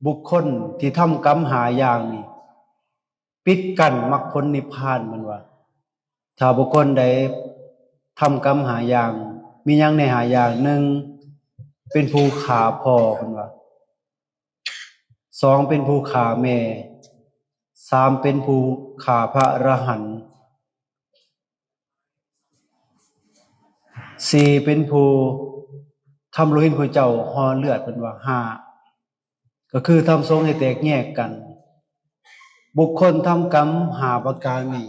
ບຸກຄົນທີ່ທຳກຳຫ້າຢ່າງນີ້ ປິດກັ້ນມັກຜົນນິບພານ ເພິ່ນວ່າ. ຖ້າບຸກຄົນໃດທຳກຳຫ້າຢ່າງ ມີຫຍັງໃນຫ້າຢ່າງ? ໜຶ່ງ ເປັນຜູ້ຂ້າພໍ່ ເພິ່ນວ່າ. ສອງ ເປັນຜູ້ຂ້າແມ່. ສາມ ເປັນຜູ້ຂ້າພະອະລະຫັນ. ສີ່ ເປັນຜູ້ທຳໂລຫິດພະເຈົ້າຫໍ່ເລືອດ ເພິ່ນວ່າ. ຫ້າ ກໍຄືທຳສົງໃຫ້ແຕກແຍກກັນ. ບຸກຄົນທຳກຳຫ້າປະການນີ້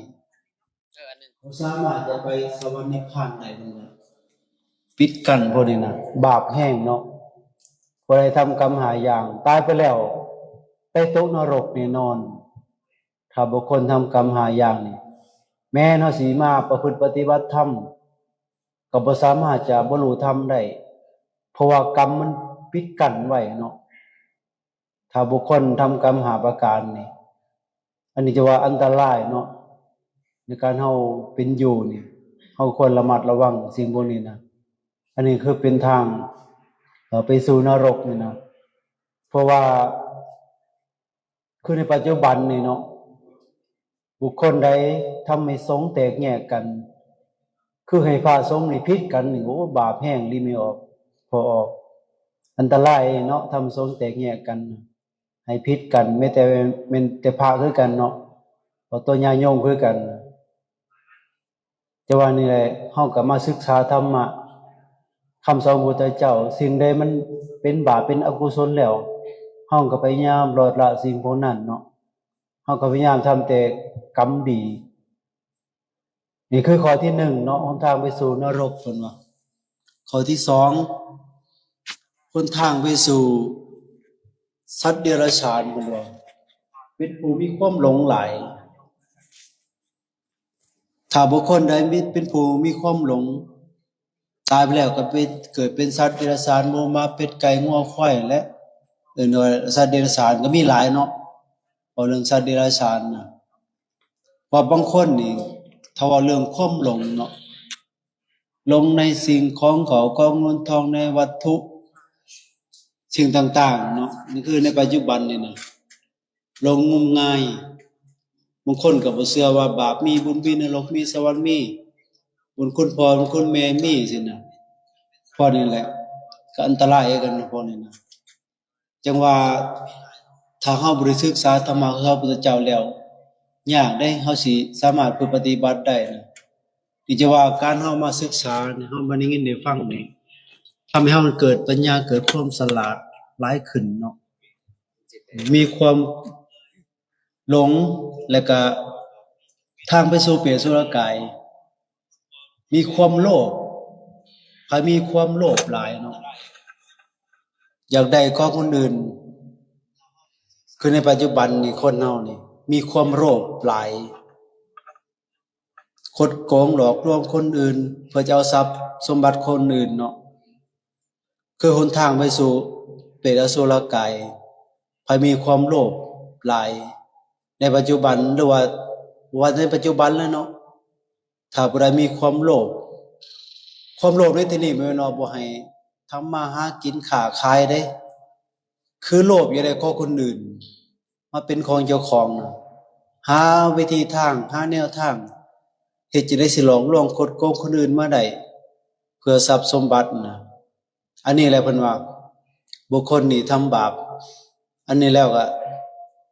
ບໍ່ສາມາດຈະໄປສະຫວັນນິບພານໄດ້ ເພິ່ນວ່າ. ປິດກັ້ນພວກນີ້ນະ ບາບແຮງເນາະ. ຜູ້ໃດທຳກຳຫ້າຢ່າງ ຕາຍໄປແລ້ວ ໄປຕົກນະລົກແນ່ນອນ. ຖ້າບຸກຄົນທຳກຳຫ້າຢ່າງນີ້ ແມ່ນເຮົາຊິມາປະພຶດປະຕິບັດທຳ ກໍບໍ່ສາມາດຈະບັນລຸທຳໄດ້ ເພາະວ່າກຳມັນປິດກັ້ນໄວ້ເນາະ. ຖ້າບຸກຄົນທຳກຳຫ້າປະການນີ້ ອັນນີ້ຈະວ່າອັນຕະລາຍເນາະ ໃນການເຮົາເປັນຢູ່ນີ້ ເຮົາຄວນລະມັດລະວັງສິ່ງພວກນີ້ນະ. ອັນນີ້ຄືເປັນທາງ ເອີ ໄປສູ່ນະລົກນີ້ນະ ເພາະວ່າ ຄືໃນປັດຈຸບັນນີ້ເນາະ ບຸກຄົນໃດທຳໃຫ້ສົງແຕກແຍກກັນ ຄືໃຫ້ພະສົງນີ້ຜິດກັນນີ້ ໂອ້ ບາບແຮງ ລີເມອອກ ພໍອອກ ອັນຕະລາຍເນາະ. ທຳສົງແຕກແຍກກັນ ໃຫ້ຜິດກັນ ແມ້ແຕ່ ແມ່ນແຕ່ພະຄືກັນເນາະ ບໍ່ຕົວຍາດໂຍມຄືກັນ. ແຕ່ວ່ານີ້ແຫຼະ ເຮົາກໍມາສຶກສາທຳມະ ຄຳສອນຂອງພະພຸດທະເຈົ້າ. ສິ່ງໃດມັນເປັນບາບເປັນອະກຸສົນແລ້ວ ເຮົາກໍພະຍາຍາມລອດລະສິ່ງພວກນັ້ນເນາະ. ເຮົາກໍພະຍາຍາມທຳແຕ່ກຳດີ. ນີ້ຄືຂໍ້ທີໜຶ່ງເນາະ ຫົນທາງໄປສູ່ນະລົກ ເພິ່ນວ່າ. ຂໍ້ທີສອງ ຫົນທາງໄປສູ່ສັດເດຍລະສານ ເພິ່ນວ່າ ເປັນຜູ້ມີຄວາມຫຼົງຫຼາຍ. ຖ້າບຸກຄົນໃດມີ ເປັນຜູ້ມີຄວາມຫຼົງ ຕາຍໄປແລ້ວກໍໄປເກີດເປັນສັດເດຍລະສານ ໝູ ໝາ ເປັດ ໄກ່ ງົວ ຄວາຍ ແລະ ເອີ້ນວ່າສັດເດຍລະສານ ກໍມີຫຼາຍເນາະ. ເວົ້າເລື່ອງສັດເດຍລະສານນະ ເພາະບາງຄົນນີ້ ຖ້າເວົ້າເລື່ອງຄວາມຫຼົງເນາະ ຫຼົງໃນສິ່ງຂອງເຂົ້າຂອງເງິນທອງ ໃນວັດຖຸສິ່ງຕ່າງໆເນາະ. ນີ້ຄືໃນປັດຈຸບັນນີ້ນະ ຫຼົງງມງາຍ. ບາງຄົນກໍບໍ່ເຊື່ອວ່າບາບມີ ບຸນມີ ນະລົກມີ ສະຫວັນມີ ບຸນຄຸນພໍ່ ບຸນຄຸນແມ່ມີ ຊີ້ນະ. ເພາະນີ້ແຫຼະ ກໍອັນຕະລາຍຄືກັນເນາະ ເພາະນີ້ນະ. ຈັ່ງວ່າ ຖ້າເຮົາບໍ່ໄດ້ສຶກສາທຳມະຂອງພະພຸດທະເຈົ້າແລ້ວ ຍາກເດ້ ເຮົາຊິສາມາດຝຶກປະຕິບັດໄດ້ນະ. ທີ່ຈະວ່າການເຮົາມາສຶກສານີ້ ເຮົາມາໄດ້ຍິນໄດ້ຟັງນີ້ ທຳໃຫ້ເຮົາເກີດປັນຍາ ເກີດຄວາມສະຫຼາດຫຼາຍຂຶ້ນເນາະ. ມີຄວາມຫຼົງ ແລະກະທາງໄປສູ່ເປດສຸລະກາຍ ມີຄວາມໂລບ. ໃຜມີຄວາມໂລບຫຼາຍເນາະ ຢາກໄດ້ຂອງຄົນອື່ນ ຄືໃນປັດຈຸບັນນີ້ ຄົນເຮົານີ້ມີຄວາມໂລບຫຼາຍ ຄົດໂກງຫຼອກລວງຄົນອື່ນ ເພື່ອຈະເອົາຊັບສົມບັດຄົນອື່ນເນາະ. ຄືຫົນທາງໄປສູ່ເປດອະສຸລະກາຍ ໃຜມີຄວາມໂລບຫຼາຍໃນປັດຈຸບັນ ຫຼືວ່າ ວ່າໃນປັດຈຸບັນແລ້ວເນາະ. ຖ້າຜູ້ໃດມີຄວາມໂລບ ຄວາມໂລບໃນທີ່ນີ້ ແມ່ນວ່າບໍ່ໃຫ້ທຳມາຫາກິນຄ້າຂາຍເດ້ ຄືໂລບຢາກໄດ້ຂອງຄົນອື່ນມາເປັນຂອງເຈົ້າຂອງນະ. ຫາວິທີທາງ ຫາແນວທາງ ເຮັດຈັ່ງໃດຊິຫຼອກລວງຄົດໂກງຄົນອື່ນມາໄດ້ ເພື່ອຊັບສົມບັດນະ. ອັນນີ້ແຫຼະເພິ່ນວ່າ ບຸກຄົນນີ້ທຳບາບ ອັນນີ້ແລ້ວກໍ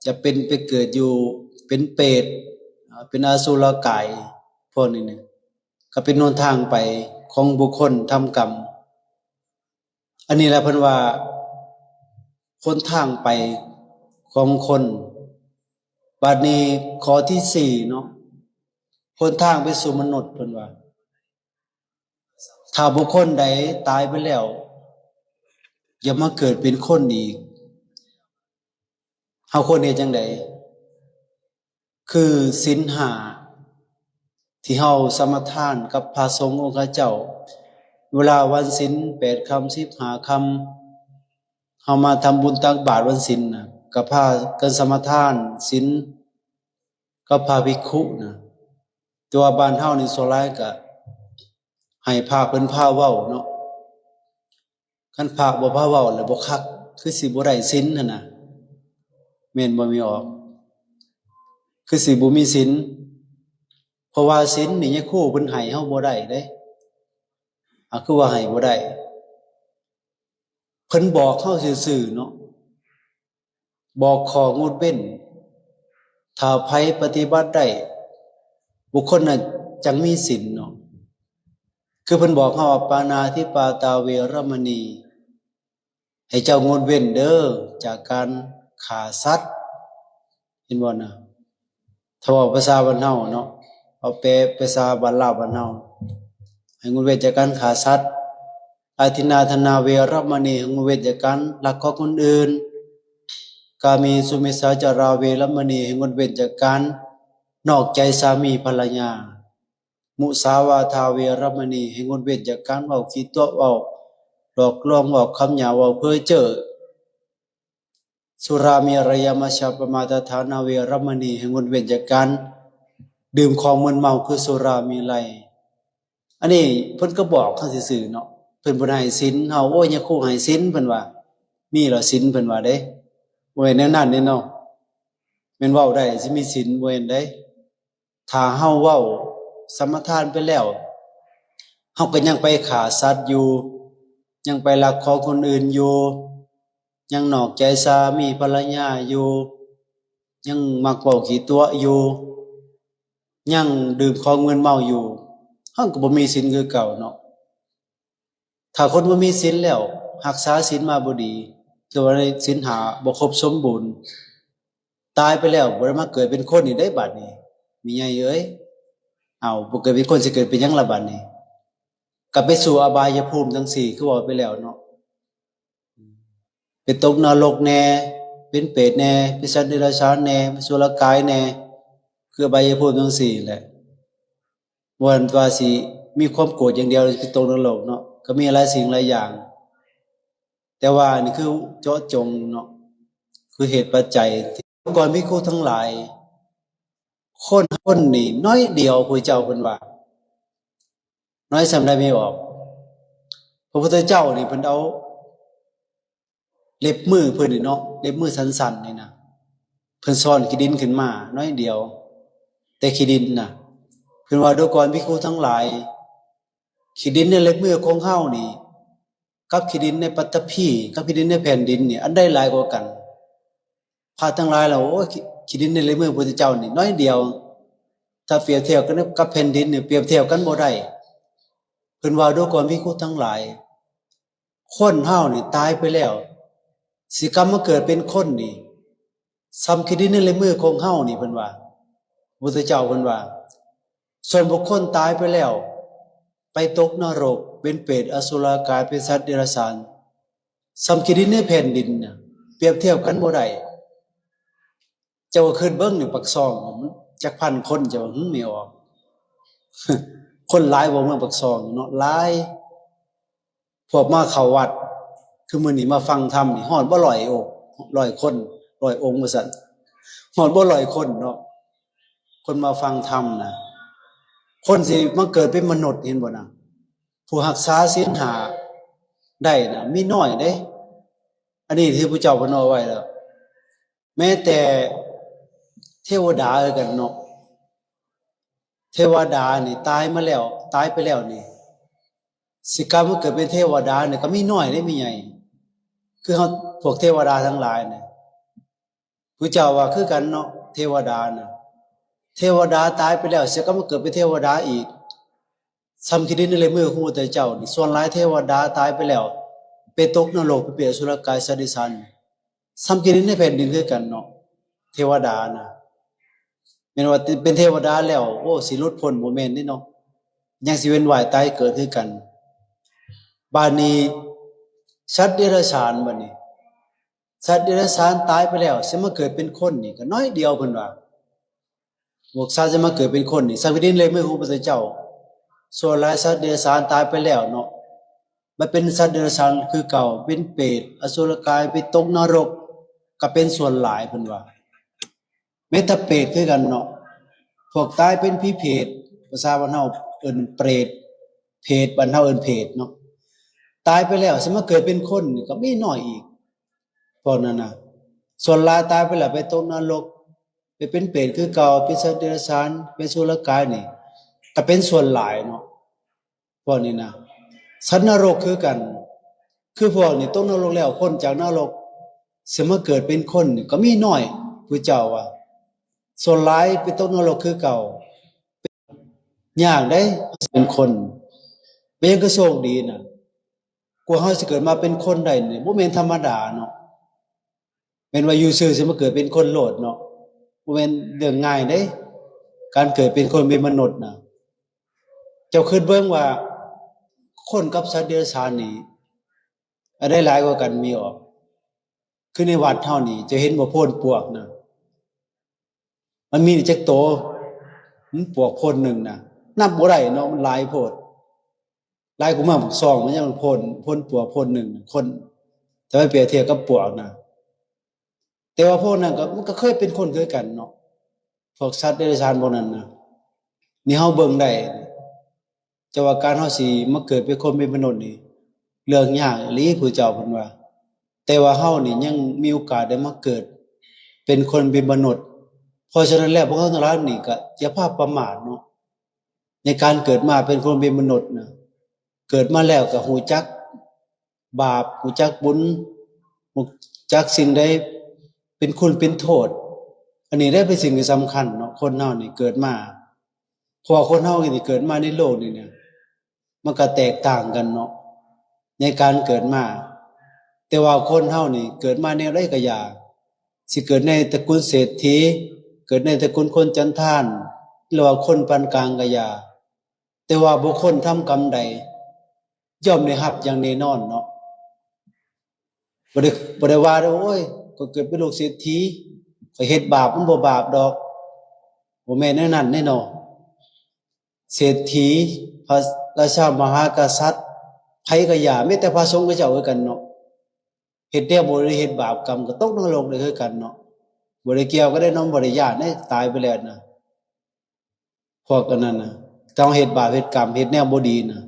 ຈະເປັນໄປເກີດຢູ່ເປັນເປດ ເປັນອະສຸລະກາຍ ພວກນີ້ນະ ກໍເປັນຫົນທາງໄປຂອງບຸກຄົນທຳກຳ. ອັນນີ້ແຫຼະເພິ່ນວ່າ ຫົນທາງໄປຂອງຄົນ. ບາດນີ້ຂໍ້ທີສີ່ເນາະ ຫົນທາງໄປສູ່ມະນຸດ ເພິ່ນວ່າ ຖ້າບຸກຄົນໃດຕາຍໄປແລ້ວ ຢ່າມາເກີດເປັນຄົນອີກ ເຮົາຄວນເຮັດຈັ່ງໃດ? ຄືສິນຫ້າ ທີ່ເຮົາສະມາທານກັບພະສົງອົງຄະເຈົ້າ ເວລາວັນສິນແປດຄ່ຳ ສິບຫ້າຄ່ຳ ເຮົາມາທຳບຸນຕັກບາດວັນສິນນະ ກໍພາກັນສະມາທານສິນກັບພະພິກຂຸນະ. ແຕ່ວ່າບ້ານເຮົານີ້ສ່ວນຫຼາຍກໍໃຫ້ພະເພິ່ນພາເວົ້າເນາະ. ຄັນພະບໍ່ພາເວົ້າແລ້ວບໍ່ຄັກ ຄືຊິບໍ່ໄດ້ສິນຫັ້ນນະ. ແມ່ນບໍ່ ແມ່ອອກ? ຄືຊິບໍ່ມີສິນ ເພາະວ່າສິນນີ້ຍາຄູເພິ່ນໃຫ້ເຮົາບໍ່ໄດ້ເດ້. ອາ ຄືວ່າໃຫ້ບໍ່ໄດ້? ເພິ່ນບອກເຮົາຊື່ໆເນາະ ບອກຂໍ້ງົດເວັ້ນ. ຖ້າໃຜປະຕິບັດໄດ້ ບຸກຄົນນັ້ນຈັ່ງມີສິນເນາະ. ຄືເພິ່ນບອກເຮົາວ່າ ປານາທິປາຕາເວລະມະນີ ໃຫ້ເຈົ້າງົດເວັ້ນເດີ ຈາກການຂ້າສັດ. ເຫັນບໍ່ນະ? ຖ້າເວົ້າພາສາບ້ານເຮົາເນາະ ເອົາແປພາສາບ້ານລາວບ້ານເຮົາ ໃຫ້ງົດເວັ້ນຈາກການຂ້າສັດ. ອາທິນນາທານາເວລະມະນີ ໃຫ້ງົດເວັ້ນຈາກການລັກຂອງຄົນອື່ນ. ກາເມສຸມິດສາຈາລາເວລະມະນີ ໃຫ້ງົດເວັ້ນຈາກການນອກໃຈສາມີພັນລະຍາ. ມຸສາວາທາເວລະມະນີ ໃຫ້ງົດເວັ້ນຈາກການເວົ້າຂີ້ຕົວະ ເວົ້າຫຼອກລວງ ເວົ້າຄຳຫຍາບ ເວົ້າເພີ້ເຈີ້. ສຸຣາເມຣະຍະມັດຊະປະມາດຖານາເວລະມະນີ ໃຫ້ງົດເວັ້ນຈາກການດື່ມຂອງມຶນເມົາ ຄືສຸຣາເມໄລ. ອັນນີ້ເພິ່ນກໍບອກເຮົາຊື່ໆເນາະ ເພິ່ນບໍ່ໄດ້ໃຫ້ສິນເຮົາ. ໂອ້ຍ ຍາຄູໃຫ້ສິນ ເພິ່ນວ່າ ມີແລ້ວສິນ ເພິ່ນວ່າເດ້. ບໍ່ແມ່ນແນວນັ້ນເດ້ເນາະ ແມ່ນເວົ້າໄດ້ຊິມີສິນ ບໍ່ແມ່ນເດ້. ຖ້າເຮົາເວົ້າສະມາທານໄປແລ້ວ ເຮົາກໍຍັງໄປຂ້າສັດຢູ່ ຍັງໄປລັກຂອງຄົນອື່ນຢູ່ ຍັງນອກໃຈສາມີພັນລະຍາຢູ່ ຍັງມັກເວົ້າຂີ້ຕົວະຢູ່ ຍັງດື່ມຂອງມຶນເມົາຢູ່ ເຮົາກໍບໍ່ມີສິນຄືເກົ່າເນາະ. ຖ້າຄົນບໍ່ມີສິນແລ້ວ ຮັກສາສິນມາບໍ່ດີ ຫຼືວ່າໃນສິນຫ້າບໍ່ຄົບສົມບູນ ຕາຍໄປແລ້ວບໍ່ໄດ້ມາເກີດເປັນຄົນອີກເດ້ບາດນີ້ ແມ່ໃຫຍ່ເອີຍ. ເອົາ ບໍ່ເກີດເປັນຄົນ ຊິເກີດເປັນຫຍັງລະບາດນີ້? ກໍໄປສູ່ອະບາຍຍະພູມທັງສີ່ ຄືເວົ້າໄປແລ້ວເນາະ. ໄປຕົກນະລົກແດ່ ເປັນເປດແດ່ ເປັນສັດເດຍລະສານແດ່ ເປັນສຸລະກາຍແດ່ ຄືອະບາຍຍະພູມທັງສີ່ແຫຼະ. ບໍ່ແມ່ນວ່າຊິມີຄວາມໂກດຢ່າງດຽວ ໄປຕົກນະລົກເນາະ ກໍມີຫຼາຍສິ່ງຫຼາຍຢ່າງ. ແຕ່ວ່ານີ້ຄືເຈາະຈົງເນາະ ຄືເຫດປັດໄຈ. ກ່ອນພິກຂຸທັງຫຼາຍ ຄົນ ຄົນນີ້ໜ້ອຍດຽວ ພະເຈົ້າເພິ່ນວ່າ ໜ້ອຍສ່ຳໃດ ແມ່ອອກ? ພະພຸດທະເຈົ້ານີ້ເພິ່ນເອົາເລັບມືເພິ່ນນີ້ເນາະ ເລັບມືສັ້ນໆນີ້ນະ ເພິ່ນຊ້ອນຂີ້ດິນຂຶ້ນມາໜ້ອຍດຽວ ແຕ່ຂີ້ດິນນະ ເພິ່ນວ່າ ດູກ່ອນພິກຂຸທັງຫຼາຍ ຂີ້ດິນໃນເລັບມືຂອງເຮົານີ້ ກັບຂີ້ດິນໃນປັດຖະພີ ກັບຂີ້ດິນໃນແຜ່ນດິນນີ້ ອັນໃດຫຼາຍກວ່າກັນ? ພະທັງຫຼາຍລະ ໂອ້ຍ ຂີ້ ຂີ້ດິນໃນເລັບມືພະພຸດທະເຈົ້ານີ້ໜ້ອຍດຽວ ຖ້າປຽບທຽບກັນກັບແຜ່ນດິນນີ້ ປຽບທຽບກັນບໍ່ໄດ້. ເພິ່ນວ່າ ດູກ່ອນພິກຂຸທັງຫຼາຍ ຄົນເຮົານີ້ຕາຍໄປແລ້ວ ຊິກັບມາເກີດເປັນຄົນນີ້ ສ່ຳຂີ້ດິນໃນເລັບມືຂອງເຮົານີ້ ເພິ່ນວ່າ ພະພຸດທະເຈົ້າເພິ່ນວ່າ ສ່ວນບຸກຄົນຕາຍໄປແລ້ວ ໄປຕົກນະລົກ ເປັນເປດ ອະສຸລະກາຍ ເປັນສັດເດຍລະສານ ສ່ຳຂີ້ດິນໃນແຜ່ນດິນນະ ປຽບທຽບກັນບໍ່ໄດ້. ເຈົ້າກໍຄິດເບິ່ງນີ້ ປາກຊ່ອງມັນຈັກພັນຄົນ ເຈົ້າວ່າ ຫຶ ແມ່ອອກ ຄົນຫຼາຍບໍ່ ເມືອງປາກຊ່ອງເນາະ ຫຼາຍ. ພວກມາເຂົ້າວັດ ຄືມື້ນີ້ມາຟັງທຳນີ້ ຮອດບໍ່ຮ້ອຍອົງ ຮ້ອຍຄົນ ຮ້ອຍອົງວ່າຊັ້ນ ຮອດບໍ່ຮ້ອຍຄົນເນາະ ຄົນມາຟັງທຳນະ. ຄົນຊິມາເກີດເປັນມະນຸດ ເຫັນບໍ່ນະ ຜູ້ຮັກສາສິນຫ້າໄດ້ນະ ມີໜ້ອຍເດ້. ອັນນີ້ທີ່ພະເຈົ້າເພິ່ນເວົ້າໄວ້ແລ້ວ ແມ້ແຕ່ເທວະດາຄືກັນເນາະ ເທວະດານີ້ຕາຍມາແລ້ວ ຕາຍໄປແລ້ວນີ້ ຊິກັບມາເກີດເປັນເທວະດານີ້ກໍມີໜ້ອຍເດ້ ແມ່ໃຫຍ່ ຄືເຮົາ ພວກເທວະດາທັງຫຼາຍນີ້ ພະເຈົ້າວ່າຄືກັນເນາະ ເທວະດານະ ເທວະດາຕາຍໄປແລ້ວ ຊິກັບມາເກີດເປັນເທວະດາອີກ ສ່ຳຂີ້ດິນໃນເລັບມືຂອງພະພຸດທະເຈົ້ານີ້. ສ່ວນຫຼາຍເທວະດາຕາຍໄປແລ້ວ ໄປຕົກນະລົກ ໄປເປັນອະສຸລະກາຍ ສັດເດຍລະສານ ສ່ຳຂີ້ດິນໃນແຜ່ນດິນຄືກັນເນາະ ເທວະດານະ. ແມ່ນວ່າເປັນເທວະດາແລ້ວ ໂອ້ ຊິຫຼຸດພົ້ນ ບໍ່ແມ່ນເດ້ເນາະ ຍັງຊິເວີຍນວ່າຍຕາຍເກີດຄືກັນ. ບາດນີ້ສັດເດຍລະສານ ບາດນີ້ສັດເດຍລະສານຕາຍໄປແລ້ວ ຊິມາເກີດເປັນຄົນນີ້ກໍໜ້ອຍດຽວ ເພິ່ນວ່າ ພວກສັດຈະມາເກີດເປັນຄົນນີ້ ສັດເປັນດິນເລັບມືຂອງພະພຸດທະເຈົ້າ. ສ່ວນຫຼາຍສັດເດຍລະສານຕາຍໄປແລ້ວເນາະ ມາເປັນສັດເດຍລະສານຄືເກົ່າ ເປັນເປດ ອະສຸລະກາຍ ໄປຕົກນະລົກ ກໍເປັນສ່ວນຫຼາຍ ເພິ່ນວ່າ. ແມ້ແຕ່ເປດຄືກັນເນາະ ພວກຕາຍເປັນຜີເຜດ ພາສາບ້ານເຮົາເອີ້ນເປດ ເຜດ ບ້ານເຮົາເອີ້ນເຜດເນາະ ຕາຍໄປແລ້ວຊິມາເກີດເປັນຄົນນີ້ກໍມີໜ້ອຍອີກ ພວກນັ້ນນະ. ສ່ວນຫຼາຍຕາຍໄປແລ້ວໄປຕົກນະລົກ ໄປເປັນເປດຄືເກົ່າ ເປັນສັດເດຍລະສານ ເປັນສຸລະກາຍນີ້ ກໍເປັນສ່ວນຫຼາຍເນາະ. ພວກນີ້ນະ ສັດນະລົກຄືກັນ ຄືພວກນີ້ຕົກນະລົກແລ້ວ ພົ້ນຈາກນະລົກ ຊິມາເກີດເປັນຄົນນີ້ກໍມີໜ້ອຍ. ພະເຈົ້າວ່າ ສ່ວນຫຼາຍໄປຕົກນະລົກຄືເກົ່າ. ຍາກເດ້ເປັນຄົນ ເປັນຫຍັງຄືໂຊກດີນະ ກວ່າເຮົາຊິເກີດມາເປັນຄົນໄດ້ນີ້ ບໍ່ແມ່ນທຳມະດາເນາະ. ແມ່ນວ່າຢູ່ຊື່ຊິມາເກີດເປັນຄົນໂລດເນາະ ບໍ່ແມ່ນເລື່ອງງ່າຍເດ້ ການເກີດເປັນຄົນເປັນມະນຸດນະ. ເຈົ້າຄິດເບິ່ງວ່າ ຄົນກັບສັດເດຍລະສານນີ້ ອັນໃດຫຼາຍກວ່າກັນມີອອກ? ຄືໃນວັດເຮົານີ້ ເຈົ້າເຫັນບໍ່ໂພນປວກນະ ມັນມີຈັກໂຕ? ມັນປວກໂພນໜຶ່ງນະ ນັບບໍ່ໄດ້ເນາະ ມັນຫຼາຍໂພດ. ຫຼາຍກວ່າເມືອງປາກຊ່ອງ ມັນຍັງໂພນ ໂພນປວກໂພນໜຶ່ງນະ ຄົນ ແຕ່ວ່າປຽບທຽບກັບປວກນະ. ແຕ່ວ່າພວກນັ້ນກໍ ມັນກໍເຄີຍເປັນຄົນຄືກັນເນາະ ພວກສັດເດຍລະສານພວກນັ້ນນະ ນີ້ເຮົາເບິ່ງໄດ້. ແຕ່ວ່າການເຮົາຊິມາເກີດເປັນຄົນເປັນມະນຸດນີ້ ເລື່ອງຍາກອີ່ຫຼີ ພະເຈົ້າເພິ່ນວ່າ. ແຕ່ວ່າເຮົານີ້ຍັງມີໂອກາດໄດ້ມາເກີດເປັນຄົນເປັນມະນຸດ. ເພາະສະນັ້ນແລ້ວ ພວກເຮົາທັງຫຼາຍນີ້ກໍຢ່າພາປະໝາດເນາະ ໃນການເກີດມາເປັນຄົນເປັນມະນຸດນະ. ເກີດມາແລ້ວກໍຮູ້ຈັກບາບ ຮູ້ຈັກບຸນ ຮູ້ຈັກສິ່ງໃດເປັນຄຸນເປັນໂທດ. ອັນນີ້ແຫຼະເປັນສິ່ງທີ່ສຳຄັນເນາະ ຄົນເຮົານີ້ເກີດມາ. ເພາະວ່າຄົນເຮົານີ້ເກີດມາໃນໂລກນີ້ນະ ມັນກໍແຕກຕ່າງກັນເນາະ ໃນການເກີດມາ. ແຕ່ວ່າຄົນເຮົານີ້ເກີດມາແນວໃດກໍຢ່າ ຊິເກີດໃນຕະກຸນເສດຖີ ເກີດໃນຕະກຸນຄົນຈັນທານ ຫຼືວ່າຄົນປານກາງກໍຢ່າ ແຕ່ວ່າບຸກຄົນທຳກຳໃດ ຍ່ອມໄດ້ຮັບຢ່າງແນ່ນອນເນາະ. ບໍ່ໄດ້ ບໍ່ໄດ້ວ່າເດ້ ໂອ້ຍ ຂ້ອຍເກີດເປັນລູກເສດຖີ ຂ້ອຍເຮັດບາບ ມັນບໍ່ບາບດອກ. ບໍ່ແມ່ນແນວນັ້ນເດ້ເນາະ. ເສດຖີ ພະລາຊາມະຫາກະສັດ ໃຜກໍຢ່າ ແມ້ແຕ່ພະສົງເຂົາເຈົ້າຄືກັນເນາະ ເຮັດແນວບໍ່ດີ ເຮັດບາບກຳ ກໍຕົກນະລົກໄດ້ຄືກັນເນາະ. ບໍ່ໄດ້ກ່ຽວກັນເດ້ເນາະ ບໍ່ໄດ້ຢ້ານເດ້ ຕາຍໄປແລ້ວນະ ພວກອັນນັ້ນນະ ຕ້ອງເຮັດບາບເຮັດກຳ ເຮັດແນວບໍ່ດີນະ.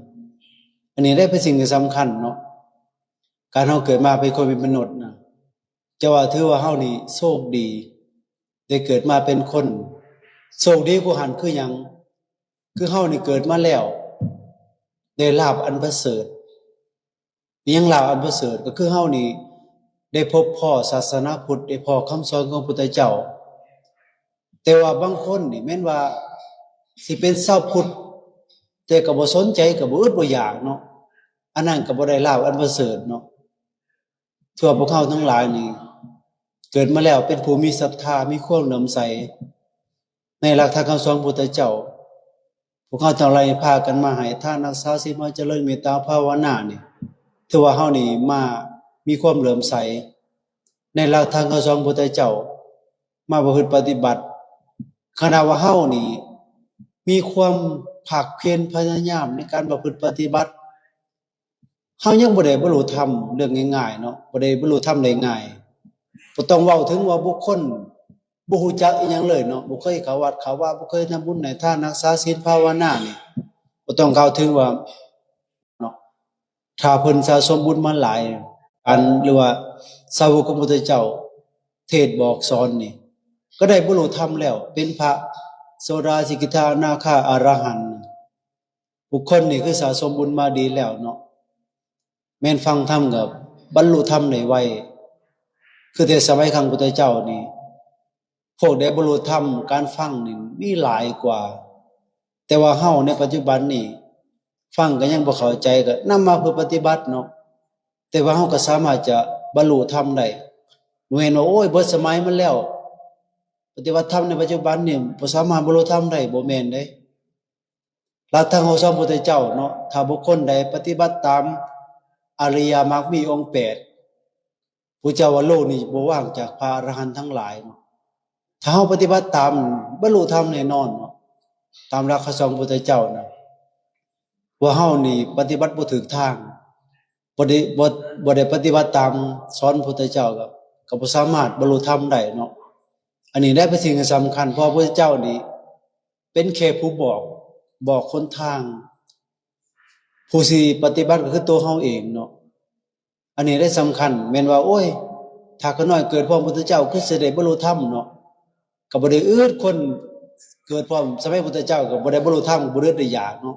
ອັນນີ້ແຫຼະເປັນສິ່ງທີ່ສຳຄັນເນາະ ການເຮົາເກີດມາເປັນຄົນເປັນມະນຸດນະ. ແຕ່ວ່າຖືວ່າເຮົານີ້ໂຊກດີ ໄດ້ເກີດມາເປັນຄົນ. ໂຊກດີກວ່າຫັ້ນຄືຫຍັງ? ຄືເຮົານີ້ເກີດມາແລ້ວ ໄດ້ລາບອັນປະເສີດ. ອີຫຍັງລາບອັນປະເສີດ? ກໍຄືເຮົານີ້ໄດ້ພົບພໍ້ສາສະໜາພຸດ ໄດ້ພໍ້ຄຳສອນຂອງພຸດທະເຈົ້າ. ແຕ່ວ່າບາງຄົນນີ້ແມ່ນວ່າຊິເປັນຊາວພຸດ ແຕ່ກໍບໍ່ສົນໃຈ ກໍບໍ່ອຶດບໍ່ຢາກເນາະ ອັນນັ້ນກໍບໍ່ໄດ້ລາບອັນປະເສີດເນາະ. ເພື່ອພວກເຮົາທັງຫຼາຍນີ້ ເກີດມາແລ້ວເປັນຜູ້ມີສັດທາ ມີຄວາມເຫຼື້ອມໃສ ໃນຫຼັກທຳຄຳສອນຂອງພຸດທະເຈົ້າ. ພວກເຮົາທັງຫຼາຍພາກັນມາໃຫ້ທານ ຮັກສາສິນ ມາຈະເລີນເມດຕາພາວະນານີ້ ຖືວ່າເຮົານີ້ມາມີຄວາມເຫຼື້ອມໃສໃນຫຼັກທຳຄຳສອນຂອງພຸດທະເຈົ້າ ມາປະພຶດປະຕິບັດ. ຄັນຫາກວ່າເຮົານີ້ມີຄວາມພາກພຽນພະຍາຍາມໃນການປະພຶດປະຕິບັດ ເຮົາຍັງບໍ່ໄດ້ບັນລຸທຳເລື່ອງງ່າຍໆເນາະ ບໍ່ໄດ້ບັນລຸທຳໄດ້ງ່າຍ. ບໍ່ຕ້ອງເວົ້າເຖິງວ່າບຸກຄົນບໍ່ຮູ້ຈັກອີ່ຫຍັງເລີຍເນາະ ບໍ່ເຄີຍເຂົ້າວັດເຂົ້າວາ ບໍ່ເຄີຍທຳບຸນໃຫ້ທານ ຮັກສາສິນ ພາວະນານີ້ ບໍ່ຕ້ອງກ່າວເຖິງວ່າເນາະ ຖ້າເພິ່ນສະສົມບຸນມາຫຼາຍ ອັນ ຫຼືວ່າສາວົກຂອງພຸດທະເຈົ້າເທດບອກສອນນີ້ ກໍໄດ້ບັນລຸທຳແລ້ວ ເປັນພະໂສດາ ສະກິດທາ ອະນາຄາ ອະລະຫັນ. ບຸກຄົນນີ້ຄືສະສົມບຸນມາດີແລ້ວເນາະ ແມ່ນຟັງທຳກໍບັນລຸທຳໄດ້ໄວ. ຄືແຕ່ສະໄໝຄັ້ງພຸດທະເຈົ້ານີ້ ພວກໄດ້ບັນລຸທຳ ການຟັງນີ້ມີຫຼາຍກວ່າ. ແຕ່ວ່າເຮົາໃນປັດຈຸບັນນີ້ ຟັງກໍຍັງບໍ່ເຂົ້າໃຈ ກໍນຳມາເພື່ອປະຕິບັດເນາະ. ແຕ່ວ່າເຮົາກໍສາມາດຈະບັນລຸທຳໄດ້. ບໍ່ແມ່ນວ່າ ໂອ້ຍ ເບິດສະໄໝມັນແລ້ວ ປະຕິບັດທຳໃນປັດຈຸບັນນີ້ບໍ່ສາມາດບັນລຸທຳໄດ້ ບໍ່ແມ່ນເດ້. ຫຼັກທຳຄຳສອນຂອງພຸດທະເຈົ້າເນາະ ຖ້າບຸກຄົນໃດປະຕິບັດຕາມອະລິຍະມັກມີອົງແປດ ພະເຈົ້າວ່າໂລກນີ້ບໍ່ວ່າງຈາກພະອະລະຫັນທັງຫຼາຍເນາະ. ຖ້າເຮົາປະຕິບັດຕາມ ບັນລຸທຳແນ່ນອນເນາະ ຕາມຫຼັກຄຳສອນຂອງພຸດທະເຈົ້ານະ. ພວກເຮົານີ້ປະຕິບັດບໍ່ຖືກທາງ ບໍ່ໄດ້ ບໍ່ ບໍ່ໄດ້ປະຕິບັດຕາມສອນພຸດທະເຈົ້າ ກໍ ກໍບໍ່ສາມາດບັນລຸທຳໄດ້ເນາະ. ອັນນີ້ແຫຼະເປັນສິ່ງທີ່ສຳຄັນ ເພາະວ່າພຸດທະເຈົ້ານີ້ເປັນແຄ່ຜູ້ບອກ ບອກຫົນທາງ ຜູ້ຊິປະຕິບັດກໍຄືຕົວເຮົາເອງເນາະ. ອັນນີ້ແຫຼະສຳຄັນ ແມ່ນວ່າ ໂອ້ຍ ຖ້າຂ້ານ້ອຍເກີດພ້ອມພຸດທະເຈົ້າ ຄືຊິໄດ້ບັນລຸທຳເນາະ. ກໍບໍ່ໄດ້ອຶດ ຄົນເກີດພ້ອມສະໄໝພຸດທະເຈົ້າ ກໍບໍ່ໄດ້ບັນລຸທຳ ບໍ່ໄດ້ອຶດໄດ້ຢາກເນາະ.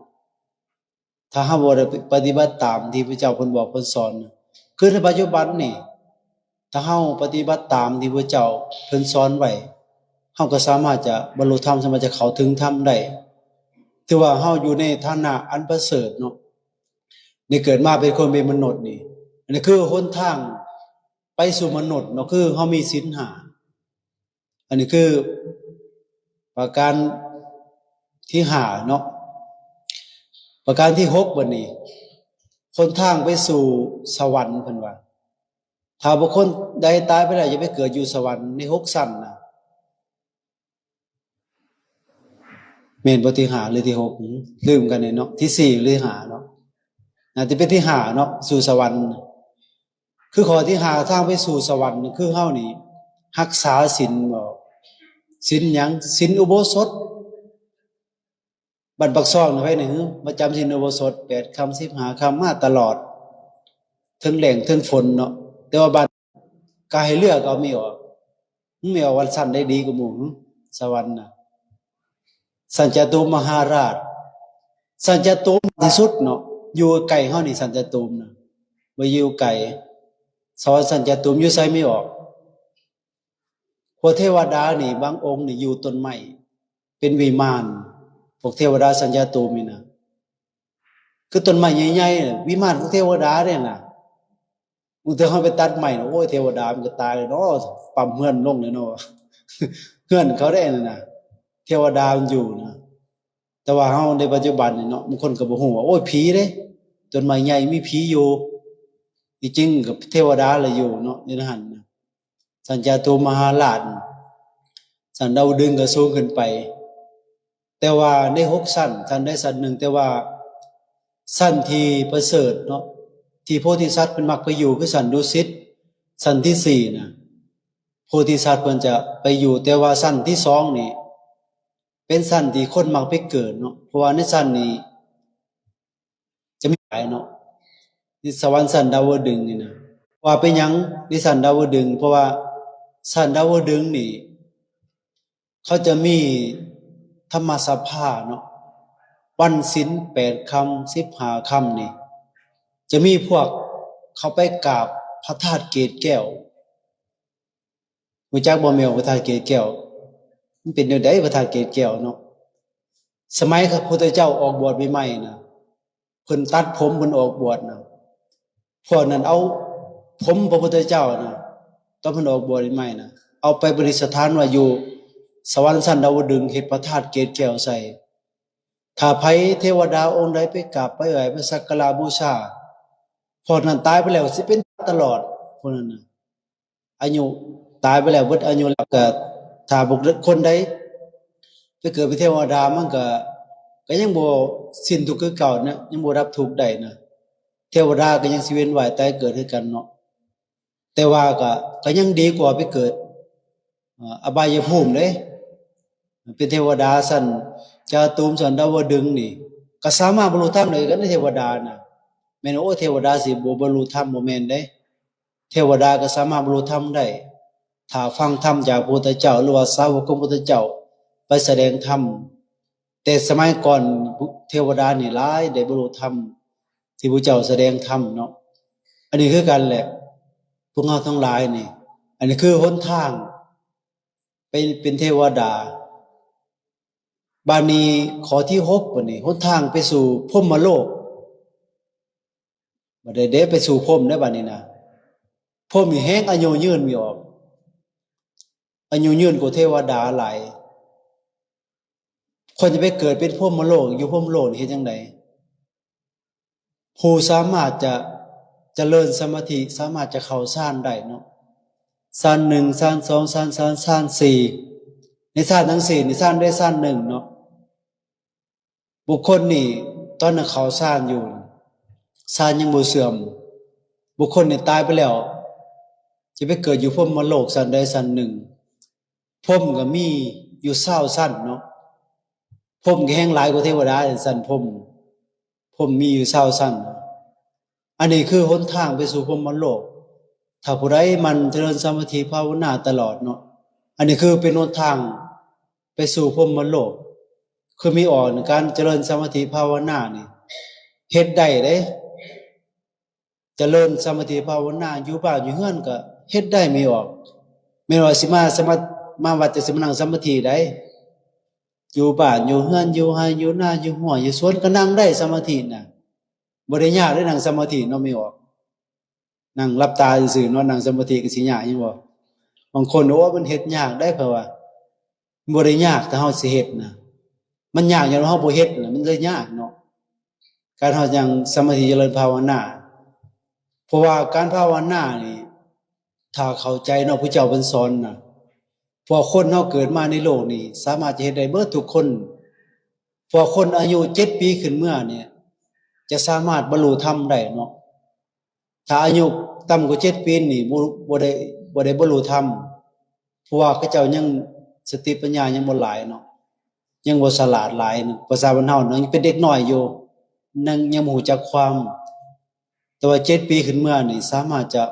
ຖ້າເຮົາບໍ່ໄດ້ປະຕິບັດຕາມທີ່ພະເຈົ້າເພິ່ນບອກເພິ່ນສອນນະ ຄືໃນປັດຈຸບັນນີ້ ຖ້າເຮົາປະຕິບັດຕາມທີ່ພະເຈົ້າເພິ່ນສອນໄວ້ ເຮົາກໍສາມາດຈະບັນລຸທຳ ສາມາດຈະເຂົ້າເຖິງທຳໄດ້. ຖືວ່າເຮົາຢູ່ໃນຖານະອັນປະເສີດເນາະ ໄດ້ເກີດມາເປັນຄົນເປັນມະນຸດນີ້ ອັນນີ້ຄືຫົນທາງໄປສູ່ມະນຸດເນາະ ຄືເຮົາມີສິນຫ້າ. ອັນນີ້ຄືປະການທີຫ້າເນາະ. ປະການທີຫົກ ບັດນີ້ ຫົນທາງໄປສູ່ສະຫວັນ ເພິ່ນວ່າ ຖ້າບຸກຄົນໃດຕາຍໄປແລ້ວ ຈະໄປເກີດຢູ່ສະຫວັນໃນຫົກຊັ້ນນະ. ແມ່ນບໍ່ ທີຫ້າ ຫຼື ທີຫົກ ລືມກັນແດ່ເນາະ ທີສີ່ ຫຼື ຫ້າເນາະ ໜ້າຈະເປັນທີຫ້າເນາະ ສູ່ສະຫວັນ. ຄືຂໍ້ທີຫ້າ ທາງໄປສູ່ສະຫວັນ ຄືເຮົານີ້ຮັກສາສິນບໍ? ສິນຫຍັງ? ສິນອຸໂບສົດ. ບ້ານປາກຊ່ອງນີ້ ໃຜແດ່ຫື ມາຈຳສິນອຸໂບສົດ ແປດຄ່ຳ ສິບຫ້າຄ່ຳ ມາຕະຫຼອດ ເຖິງແລ້ງເຖິງຝົນເນາະ. ແຕ່ວ່າບ້ານ ກະໃຫ້ເລືອກເອົາ ມີອອກ ມີອອກວ່າຊັ້ນໃດດີກວ່າໝູ່ ສະຫວັນນະ. ຊັ້ນຈະຕຸມມະຫາລາດ ຊັ້ນຈະຕຸມທີ່ສຸດເນາະ ຢູ່ໃກ້ເຮົານີ້ ຊັ້ນຈະຕຸມນະ ບໍ່ຢູ່ໄກ. ສະຫວັນຊັ້ນຈະຕຸມຢູ່ໃສ ມີອອກ. ພວກເທວະດານີ້ ບາງອົງນີ້ຢູ່ຕົ້ນໄມ້ ເປັນວິມານ. ພວກເທວະດາຊັ້ນຈະຕຸມນີ້ນະ ຄືຕົ້ນໄມ້ໃຫຍ່ໆ ວິມານຂອງເທວະດາເດ້ນະ. ບາງເທື່ອເຮົາໄປຕັດໄມ້ນະ ໂອ້ຍ ເທວະດາມັນກໍຕາຍແລ້ວເນາະ ປ້ຳເຮືອນລົງແລ້ວເນາະ ເຮືອນເຂົາເດ້ນັ້ນນະ ເທວະດາມັນຢູ່ນະ. ແຕ່ວ່າເຮົາໃນປັດຈຸບັນນີ້ເນາະ ບາງຄົນກໍບໍ່ຮູ້ວ່າ ໂອ້ຍ ຜີເດ້ ຕົ້ນໄມ້ໃຫຍ່ມີຜີຢູ່. ທີ່ຈິງກໍເທວະດາລະຢູ່ເນາະ ຢູ່ໃນຫັ້ນນະ. ຊັ້ນຈາຕຸມະຫາລາດ ຊັ້ນດາວດຶງກໍສູງຂຶ້ນໄປ. ແຕ່ວ່າໃນຫົກຊັ້ນ ຊັ້ນໃດຊັ້ນໜຶ່ງ ແຕ່ວ່າຊັ້ນທີ່ປະເສີດເນາະ ທີ່ໂພທິສັດເພິ່ນມັກໄປຢູ່ ຄືຊັ້ນດຸສິດ ຊັ້ນທີສີ່ນະ ໂພທິສັດເພິ່ນຈະໄປຢູ່. ແຕ່ວ່າຊັ້ນທີສອງນີ້ ເປັນຊັ້ນທີ່ຄົນມັກໄປເກີດເນາະ ເພາະວ່າໃນຊັ້ນນີ້ ຈະມີຫຼາຍເນາະ ທີ່ສະຫວັນຊັ້ນດາວະດຶງນີ້ນະ. ວ່າເປັນຫຍັງທີ່ຊັ້ນດາວະດຶງ? ເພາະວ່າຊັ້ນດາວະດຶງນີ້ ເຂົາຈະມີທຳມະສະພາເນາະ ວັນສິນແປດຄ່ຳ ສິບຫ້າຄ່ຳນີ້ ຈະມີພວກເຂົາໄປກາບພະທາດເກດແກ້ວ. ຮູ້ຈັກບໍ່ແມ່ນພະທາດເກດແກ້ວ? ມັນເປັນແນວໃດພະທາດເກດແກ້ວເນາະ? ສະໄໝພະພຸດທະເຈົ້າອອກບວດໃໝ່ໆນະ ເພິ່ນຕັດຜົມເພິ່ນອອກບວດນະ ພວກນັ້ນເອົາຜົມພະພຸດທະເຈົ້ານະ ຕອນເພິ່ນອອກບວດໃໝ່ໆນະ ເອົາໄປປະດິດສະຖານໄວ້ຢູ່ສະຫວັນຊັ້ນດາວະດຶງ ເຮັດພະທາດເກດແກ້ວໃສ່. ຖ້າໃຜເທວະດາອົງໃດໄປກາບໄປໄຫວ້ ໄປສັກກາລະບູຊາ ພວກນັ້ນຕາຍໄປແລ້ວຊິເປັນຕະຫຼອດ ພວກນັ້ນນະ. ອາຍຸຕາຍໄປແລ້ວ ເບິດອາຍຸແລ້ວ ກໍຖ້າບຸກຄົນໃດໄປເກີດເປັນເທວະດາ ມັນກໍ ກໍຍັງບໍ່ສິ້ນທຸກຄືເກົ່ານະ ຍັງບໍ່ດັບທຸກໄດ້ນະ. ເທວະດາກໍຍັງຊິວຽນວ່າຍຕາຍເກີດຄືກັນເນາະ ແຕ່ວ່າກໍ ກໍຍັງດີກວ່າໄປເກີດ ເອີ ອະບາຍຍະພູມເດ້. ເປັນເທວະດາຊັ້ນຈາຕຸມ ຊັ້ນດາວະດຶງນີ້ ກໍສາມາດບັນລຸທຳໄດ້ຄືກັນເດ້ ເທວະດານະ. ແມ່ນ ໂອ້ ເທວະດາຊິບໍ່ບັນລຸທຳ ບໍ່ແມ່ນເດ້. ເທວະດາກໍສາມາດບັນລຸທຳໄດ້ ຖ້າຟັງທຳຈາກພະພຸດທະເຈົ້າ ຫຼືວ່າສາວົກຂອງພະພຸດທະເຈົ້າໄປສະແດງທຳ. ແຕ່ສະໄໝກ່ອນເທວະດານີ້ຫຼາຍ ໄດ້ບັນລຸທຳທີ່ພະເຈົ້າສະແດງທຳເນາະ. ອັນນີ້ຄືກັນແຫຼະ ພວກເຮົາທັງຫຼາຍນີ້ ອັນນີ້ຄືຫົນທາງໄປເປັນເທວະດາ. ບາດນີ້ຂໍ້ທີຫົກ ບາດນີ້ຫົນທາງໄປສູ່ພົມມະໂລກ. ບາດໃດເດ້ໄປສູ່ພົມໄດ້ບາດນີ້ນະ ພົມນີ້ແຮງອາຍຸຍືນມີອອກ ອາຍຸຍືນກວ່າເທວະດາຫຼາຍ. ຄົນຈະໄປເກີດເປັນພົມມະໂລກ ຢູ່ພົມໂລກນີ້ເຮັດຈັ່ງໃດ? ຜູ້ສາມາດຈະຈະເລີນສະມາທິ ສາມາດຈະເຂົ້າຊານໄດ້ເນາະ ຊານໜຶ່ງ ຊານສອງ ຊານສາມ ຊານສີ່. ໃນຊານທັງສີ່ນີ້ ຊານໃດຊານໜຶ່ງເນາະ ບຸກຄົນນີ້ຕອນນັ້ນເຂົ້າຊານຢູ່ ຊານຍັງບໍ່ເສື່ອມ. ບຸກຄົນນີ້ຕາຍໄປແລ້ວ ຈະໄປເກີດຢູ່ພົມມະໂລກຊັ້ນໃດຊັ້ນໜຶ່ງ. ພົມກໍມີຢູ່ຊາວຊັ້ນເນາະ ພົມກໍແຮງຫຼາຍກວ່າເທວະດາຊັ້ນພົມ ພົມມີຢູ່ຊາວຊັ້ນ. ອັນນີ້ຄືຫົນທາງໄປສູ່ພົມມະໂລກ. ຖ້າຜູ້ໃດໝັ່ນຈະເລີນສະມາທິພາວະນາຕະຫຼອດເນາະ ອັນນີ້ຄືເປັນຫົນທາງໄປສູ່ພົມມະໂລກ ຄືມີອອກ ການຈະເລີນສະມາທິພາວະນານີ້ ເຮັດໄດ້ເດ້. ຈະເລີນສະມາທິພາວະນາ ຢູ່ບ້ານຢູ່ເຮືອນກໍເຮັດໄດ້ ມີອອກ. ແມ່ນວ່າຊິມາສະມາ ມາວັດຈະຊິມານັ່ງສະມາທິໄດ້ ຢູ່ບ້ານຢູ່ເຮືອນ ຢູ່ໄຮ່ຢູ່ນາ ຢູ່ຮົ້ວຢູ່ສວນ ກໍນັ່ງໄດ້ສະມາທິນະ. ບໍ່ໄດ້ຍາກເດ້ນັ່ງສະມາທິເນາະ ມີອອກ. ນັ່ງຫຼັບຕາຊື່ໆເນາະ ນັ່ງສະມາທິກໍຊິຍາກຫຍັງບໍ່? ບາງຄົນ ໂອ້ ມັນເຮັດຍາກໄດ໋ ເຂົາວ່າ. ບໍ່ໄດ້ຍາກ ຖ້າເຮົາຊິເຮັດນະ. ມັນຍາກຍ້ອນວ່າເຮົາບໍ່ເຮັດນະ ມັນເລີຍຍາກເນາະ ການເຮົາຍັງສະມາທິຈະເລີນພາວະນາ. ເພາະວ່າການພາວະນານີ້ ຖ້າເຂົ້າໃຈເນາະ ພະເຈົ້າເພິ່ນສອນນະ ເພາະຄົນເຮົາເກີດມາໃນໂລກນີ້ ສາມາດຈະເຮັດໄດ້ເບິດທຸກຄົນ. ເພາະຄົນອາຍຸເຈັດປີຂຶ້ນເມືອນີ້ ຈະສາມາດບັນລຸທຳໄດ້ເນາະ. ຖ້າອາຍຸຕ່ຳກວ່າເຈັດປີນີ້ ບໍ່ ບໍ່ໄດ້ ບໍ່ໄດ້ບັນລຸທຳ ເພາະວ່າເຂົາເຈົ້າຍັງສະຕິປັນຍາຍັງບໍ່ຫຼາຍເນາະ ຍັງບໍ່ສະຫຼາດຫຼາຍເນາະ. ພາສາບ້ານເຮົາເນາະ ຍັງເປັນເດັກນ້ອຍຢູ່ ຍັງ ຍັງບໍ່ຮູ້ຈັກຄວາມ. ແຕ່ວ່າເຈັດປີຂຶ້ນເມືອນີ້ ສາມາດຈະ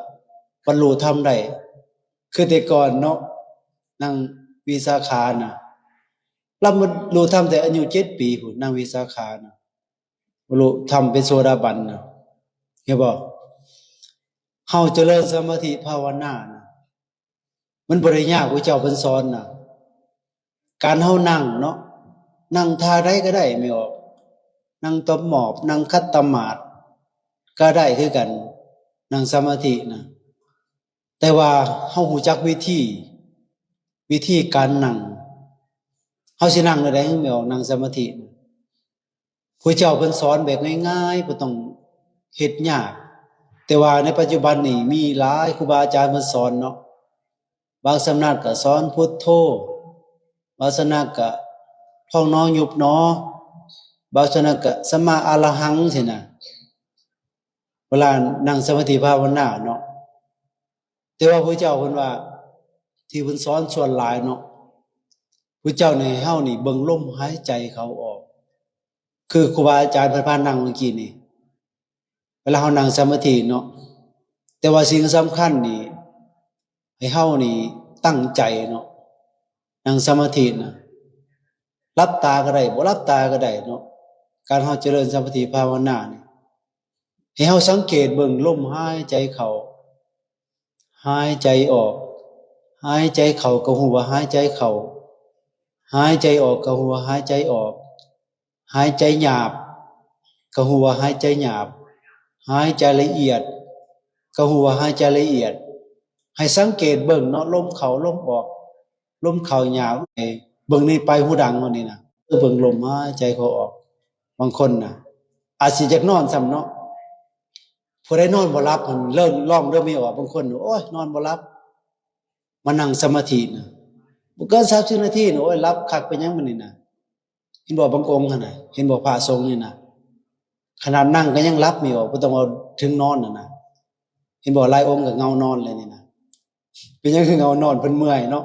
ບັນລຸທຳໄດ້ ຄືແຕ່ກ່ອນເນາະ ນາງວິສາຂານະ ລາວບັນລຸທຳແຕ່ອາຍຸເຈັດປີພຸ້ນ ນາງວິສາຂານະ. ບັນລຸທຳເປັນໂສດາບັນນະ ເຫັນບໍ່? ເຮົາຈະເລີນສະມາທິພາວະນານະ ມັນບໍ່ໄດ້ຍາກ ພະເຈົ້າເພິ່ນສອນນະ. ການເຮົານັ່ງເນາະ ນັ່ງທ່າໃດກໍໄດ້ ແມ່ນບໍ່? ນັ່ງຕະໝອບ ນັ່ງຂັດຕະໝາດກໍໄດ້ຄືກັນ ນັ່ງສະມາທິນະ. ແຕ່ວ່າເຮົາຮູ້ຈັກວິທີ ວິທີການນັ່ງ ເຮົາຊິນັ່ງແນວໃດ ແມ່ນບໍ່? ນັ່ງສະມາທິນະ. ຜູ້ເຈົ້າເພິ່ນສອນແບບງ່າຍໆ ບໍ່ຕ້ອງເຮັດຍາກ. ແຕ່ວ່າໃນປັດຈຸບັນນີ້ມີຫຼາຍຄູບາອາຈານເພິ່ນສອນເນາະ ບາງສຳນັກກໍສອນພຸດໂທ ບາງສຳນັກກໍພອງໜໍຍຸບໜໍ ບາງສຳນັກກໍສຳມາອະລະຫັງຊີ້ນະ ເວລານັ່ງສະມາທິພາວະນາເນາະ. ແຕ່ວ່າພະເຈົ້າເພິ່ນວ່າ ທີ່ເພິ່ນສອນສ່ວນຫຼາຍເນາະ ພະເຈົ້າໃຫ້ເຮົານີ້ເບິ່ງລົມຫາຍໃຈເຂົ້າອອກ ຄືຄູບາອາຈານເພິ່ນພານັ່ງເມື່ອກີ້ນີ້ ເວລາເຮົານັ່ງສະມາທິເນາະ. ແຕ່ວ່າສິ່ງສຳຄັນນີ້ ໃຫ້ເຮົານີ້ຕັ້ງໃຈເນາະ ນັ່ງສະມາທິນະ ຫຼັບຕາກໍໄດ້ ບໍ່ຫຼັບຕາກໍໄດ້ເນາະ. ການເຮົາຈະເລີນສະມາທິພາວະນານີ້ ໃຫ້ເຮົາສັງເກດເບິ່ງລົມຫາຍໃຈເຂົ້າ ຫາຍໃຈອອກ ຫາຍໃຈເຂົ້າກໍຮູ້ວ່າຫາຍໃຈເຂົ້າ ຫາຍໃຈອອກກໍຮູ້ວ່າຫາຍໃຈອອກ ຫາຍໃຈຫຍາບກໍຮູ້ວ່າຫາຍໃຈຫຍາບ ຫາຍໃຈລະອຽດກໍຮູ້ວ່າຫາຍໃຈລະອຽດ. ໃຫ້ສັງເກດເບິ່ງເນາະ ລົມເຂົ້າລົມອອກ ລົມເຂົ້າຍາວ ເບິ່ງໃນປາຍຫູດັງເຮົານີ້ນະ ເບິ່ງລົມຫາຍໃຈເຂົ້າອອກ. ບາງຄົນນະ ອາດຊິຢາກນອນຊ້ຳເນາະ ຜູ້ໃດນອນບໍ່ຫຼັບຫັ້ນ ເລີ່ມລອງເດີ ມີອອກ ບາງຄົນ ໂອ້ຍ ນອນບໍ່ຫຼັບ ມານັ່ງສະມາທິນະ ບໍ່ເກີນສາມສິບນາທີນະ ໂອ້ຍ ຫຼັບຄັກ ເປັນຫຍັງບັດນີ້ນະ. ເຫັນບໍ່ ບາງອົງຫັ້ນນະ ເຫັນບໍ່ ພະສົງນີ້ນະ ຂະໜາດນັ່ງກໍຍັງຫຼັບ ມີອອກ ບໍ່ຕ້ອງເວົ້າເຖິງນອນຫັ້ນນະ. ເຫັນບໍ່ ຫຼາຍອົງກໍເຫງົານອນແລ້ວນີ້ນະ. ເປັນຫຍັງຄືເຫງົານອນ? ເພິ່ນເມື່ອຍເນາະ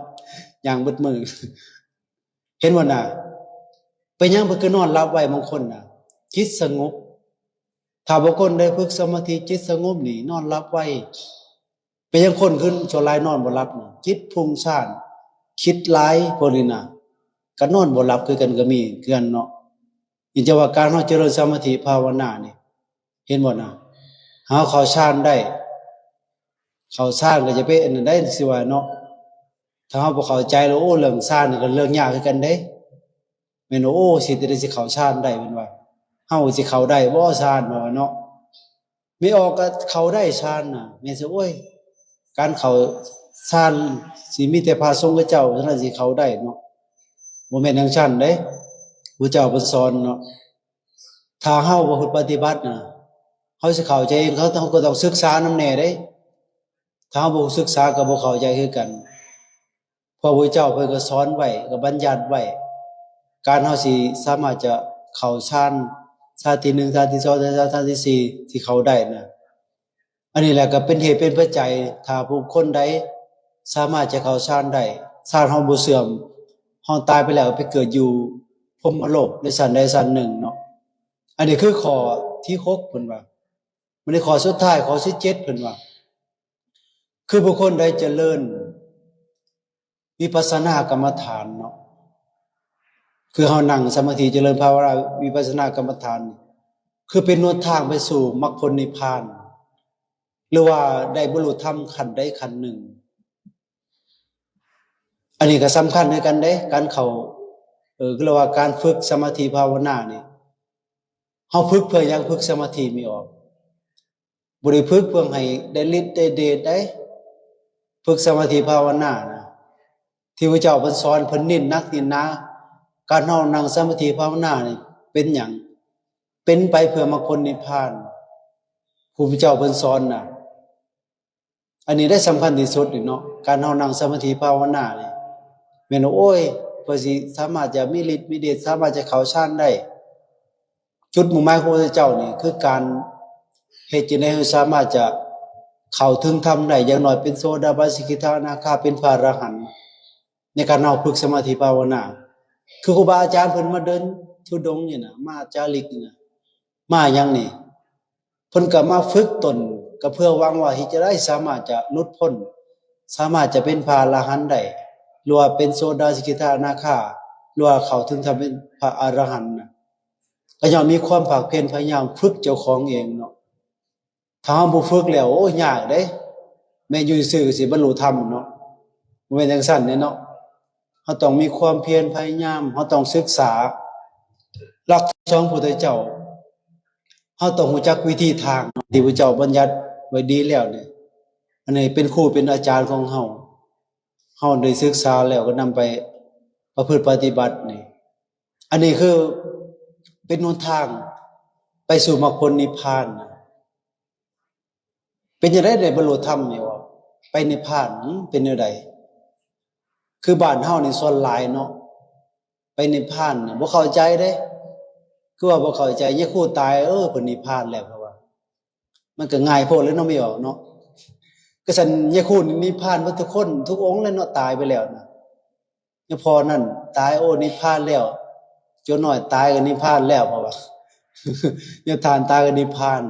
ຍ່າງເບິດມື້. ເຫັນບໍ່ນະ ເປັນຫຍັງເພິ່ນຄືນອນຫຼັບໄວ? ບາງຄົນນະ ຈິດສະຫງົບ. ຖ້າບາງຄົນໄດ້ຝຶກສະມາທິ ຈິດສະຫງົບນີ້ ນອນຫຼັບໄວ. ເປັນຫຍັງຄົນຄືສ່ວນຫຼາຍນອນບໍ່ຫຼັບນີ້? ຈິດຟຸ້ງສ້ານ ຄິດຫຼາຍ ພວກນີ້ນະ ກໍນອນບໍ່ຫຼັບຄືກັນ ກໍມີຄືກັນເນາະ. ນີ້ຈະວ່າການເຮົາຈະເລີນສະມາທິພາວະນານີ້ ເຫັນບໍ່ນະ ເຮົາເຂົ້າฌານໄດ້ ເຂົ້າຊານກໍຈະເປັນອັນນັ້ນໄດ້ ຊິວ່າເນາະ. ຖ້າເຮົາບໍ່ເຂົ້າໃຈແລ້ວ ໂອ້ ເລື່ອງຊານນີ້ກໍເລື່ອງຍາກຄືກັນເດ້. ແມ່ນ ໂອ້ ຊິ ຊິເຂົ້າຊານໄດ້ ແມ່ນວ່າ ເຮົາຊິເຂົ້າໄດ້ບໍ່ຊານ ວ່າເນາະ. ແມ່ອອກກໍເຂົ້າໄດ້ຊານນະ ແມ່ນຊິ ໂອ້ຍ ການເຂົ້າຊານຊິມີແຕ່ພະສົງເຈົ້າເທົ່ານັ້ນຊິເຂົ້າໄດ້ເນາະ. ບໍ່ແມ່ນຈັ່ງຊັ້ນເດ້ ຜູ້ເຈົ້າເພິ່ນສອນເນາະ. ຖ້າເຮົາບໍ່ປະຕິບັດນະ ເຮົາຊິເຂົ້າໃຈເອງ ເຮົາ ເຮົາກໍຕ້ອງສຶກສານຳແດ່ເດ້. ຖ້າເຮົາບໍ່ສຶກສາກໍບໍ່ເຂົ້າໃຈຄືກັນ. ພະພຸດທະເຈົ້າເພິ່ນກໍສອນໄວ້ ກໍບັນຍັດໄວ້ ການເຮົາຊິສາມາດຈະເຂົ້າຊານ ຊານທີໜຶ່ງ ຊານທີສອງ ຊານທີສາມ ຊານທີສີ່ ທີ່ເຂົ້າໄດ້ນະ. ອັນນີ້ແຫຼະກໍເປັນເຫດເປັນປັດໄຈ ຖ້າບຸກຄົນໃດສາມາດຈະເຂົ້າຊານໄດ້ ຊານເຮົາບໍ່ເສື່ອມ ເຮົາຕາຍໄປແລ້ວໄປເກີດຢູ່ພົມມະໂລກໃນຊັ້ນໃດຊັ້ນໜຶ່ງເນາະ. ອັນນີ້ຄືຂໍ້ທີຫົກ ເພິ່ນວ່າ. ບັດນີ້ຂໍ້ສຸດທ້າຍ ຂໍ້ທີເຈັດ ເພິ່ນວ່າ ຄືບຸກຄົນໄດ້ຈະເລີນວິປັດສະນາກຳມະຖານເນາະ ຄືເຮົານັ່ງສະມາທິຈະເລີນພາວະນາວິປັດສະນາກຳມະຖານ ຄືເປັນຫົນທາງໄປສູ່ມັກຜົນນິບພານ ຫຼືວ່າໄດ້ບັນລຸທຳຂັ້ນໃດຂັ້ນໜຶ່ງ. ອັນນີ້ກໍສຳຄັນຄືກັນເດ້ ການເຂົ້າ ເອີ ຄືເອີ້ນວ່າການຝຶກສະມາທິພາວະນານີ້ ເຮົາຝຶກເພື່ອຫຍັງ? ຝຶກສະມາທິມີອອກ ບໍ່ໄດ້ຝຶກເພື່ອໃຫ້ໄດ້ລິດໄດ້ເດດໃດ ຝຶກສະມາທິພາວະນານະ ທີ່ພະເຈົ້າເພິ່ນສອນ ເພິ່ນເນັ້ນໜັກເນັ້ນໜາ ການເຮົານັ່ງສະມາທິພາວະນານີ້ເປັນຫຍັງ? ເປັນໄປເພື່ອມັກຜົນນິບພານ ຜູ້ເຈົ້າເພິ່ນສອນນະ. ອັນນີ້ໄດ້ສຳຄັນທີ່ສຸດນີ້ເນາະ ການເຮົານັ່ງສະມາທິພາວະນານີ້ ແມ່ນວ່າ ໂອ້ຍ ເພື່ອຊິສາມາດຈະມີລິດມີເດດ ສາມາດຈະເຂົ້າฌານໄດ້. ຈຸດມຸ່ງໝາຍຂອງພະເຈົ້ານີ້ ຄືການເຮັດຈັ່ງໃດເຮົາສາມາດຈະເຂົ້າເຖິງທຳໄດ້ ຢ່າງໜ້ອຍເປັນໂສດາບັນ ສະກິດທາ ອະນາຄາ ເປັນພະອະລະຫັນ ໃນການເຮົາຝຶກສະມາທິພາວະນາ. ຄືຄູບາອາຈານເພິ່ນມາເດີນທຸດົງນີ້ນະ ມາຈາລິກນີ້ນະ ມາຫຍັງນີ້? ເພິ່ນກໍມາຝຶກຕົນ ກໍເພື່ອຫວັງວ່າເຮັດຈັ່ງໃດສາມາດຈະຫຼຸດພົ້ນ ສາມາດຈະເປັນພະອະລະຫັນໄດ້ ຫຼືວ່າເປັນໂສດາ ສະກິດທາ ອະນາຄາ ຫຼືວ່າເຂົ້າເຖິງທຳເປັນພະອະລະຫັນນະ ກໍຍ້ອນມີຄວາມພາກພຽນພະຍາຍາມຝຶກເຈົ້າຂອງເອງເນາະ. ຖ້າເຮົາບໍ່ຝຶກແລ້ວ ໂອ້ຍ ຍາກເດ້ ແມ່ນຢູ່ຊື່ໆກໍຊິບັນລຸທຳເນາະ ບໍ່ແມ່ນຈັ່ງຊັ້ນເດ້ເນາະ. ເຮົາຕ້ອງມີຄວາມພຽນພະຍາຍາມ ເຮົາຕ້ອງສຶກສາຫຼັກສອນຂອງພະພຸດທະເຈົ້າ ເຮົາຕ້ອງຮູ້ຈັກວິທີທາງທີ່ພະເຈົ້າບັນຍັດໄວ້ດີແລ້ວນີ້. ອັນນີ້ເປັນຄູເປັນອາຈານຂອງເຮົາ ເຮົາໄດ້ສຶກສາແລ້ວກໍນຳໄປປະພຶດປະຕິບັດນີ້. ອັນນີ້ຄືເປັນຫົນທາງໄປສູ່ມັກຜົນນິບພານນະ. ເປັນຈັ່ງໃດໄດ້ບັນລຸທຳນີ້ວ່າ ໄປນິບພານ ຫື ເປັນແນວໃດ? ຄືບ້ານເຮົານີ້ສ່ວນຫຼາຍເນາະ ໄປນິບພານນະ ບໍ່ເຂົ້າໃຈເດ້ ຄືວ່າບໍ່ເຂົ້າໃຈ ຍາຄູຕາຍ ເອີ ເພິ່ນນິບພານແລ້ວ ເພາະວ່າ ມັນກໍງ່າຍໂພດເລີຍເນາະ ມີອອກເນາະ. ກະຊັ້ນຍາຄູນີ້ນິບພານເບິດທຸກຄົນທຸກອົງແລ້ວເນາະ ຕາຍໄປແລ້ວນະ. ຍາພໍ່ນັ້ນຕາຍ ໂອ້ ນິບພານແລ້ວ ໂຈນນ້ອຍຕາຍກໍນິບພານແລ້ວ ເພາະວ່າ ຍາທ່ານຕາຍກໍນິບພານ.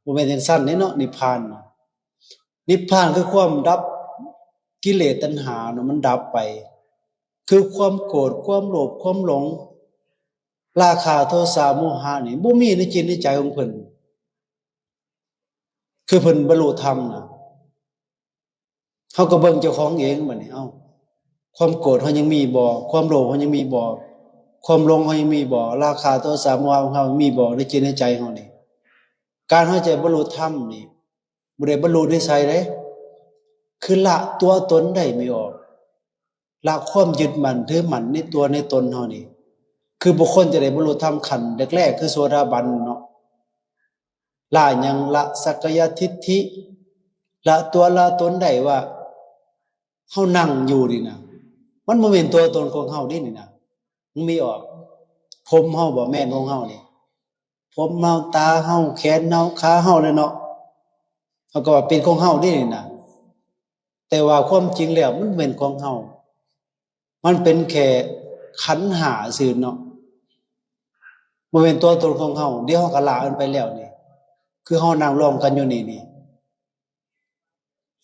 ບໍ່ແມ່ນຈັ່ງຊັ້ນເດ້ເນາະ ນິບພານນະ ນິບພານຄືຄວາມດັບກິເລດຕັນຫາເນາະ ມັນດັບໄປ ຄືຄວາມໂກດ ຄວາມໂລບ ຄວາມຫຼົງ ລາຄາ ໂທສາ ໂມຫະນີ້ບໍ່ມີໃນຈິດໃນໃຈຂອງເພິ່ນ ຄືເພິ່ນບັນລຸທຳນະ. ເຮົາກໍເບິ່ງເຈົ້າຂອງເອງບັດນີ້ ເອົ້າ ຄວາມໂກດເຮົາຍັງມີບໍ່? ຄວາມໂລບເຮົາຍັງມີບໍ່? ຄວາມຫຼົງເຮົາຍັງມີບໍ່? ລາຄາ ໂທສາ ໂມຫະຂອງເຮົາມີບໍ່ໃນຈິດໃນໃຈເຮົານີ້? ການເຮົາຈະບັນລຸທຳນີ້ ບໍ່ໄດ້ບັນລຸນິໄສເດ້ ຄືລະຕົວຕົນໄດ້ ມີອອກ ລະຄວາມຍຶດໝັ້ນຖືໝັ້ນໃນຕົວໃນຕົນເຮົານີ້ ຄືບຸກຄົນຈະໄດ້ບັນລຸທຳຂັ້ນແລກໆ ຄືໂສດາບັນເນາະ ລະຫຍັງ? ລະສັກກາຍະທິດຖິ ລະຕົວລະຕົນໄດ້ວ່າ ເຮົານັ່ງຢູ່ນີ້ນະ ມັນບໍ່ແມ່ນຕົວຕົນຂອງເຮົາເດ້ນີ້ນະ. ມັນມີອອກ ຜົມເຮົາບໍ່ແມ່ນຂອງເຮົານີ້ ຜົມເຮົາ ຕາເຮົາ ແຂນເຮົາ ຂາເຮົາແຫຼະເນາະ ເຮົາກໍວ່າເປັນຂອງເຮົາເດ້ນີ້ນະ ແຕ່ວ່າຄວາມຈິງແລ້ວມັນບໍ່ແມ່ນຂອງເຮົາ ມັນເປັນແຄ່ຂັນຫ້າຊື່ເນາະ ບໍ່ແມ່ນຕົວຕົນຂອງເຮົາ. ດຽວເຮົາກໍລະມັນໄປແລ້ວນີ້ ຄືເຮົານັ່ງລອມກັນຢູ່ນີ້ນີ້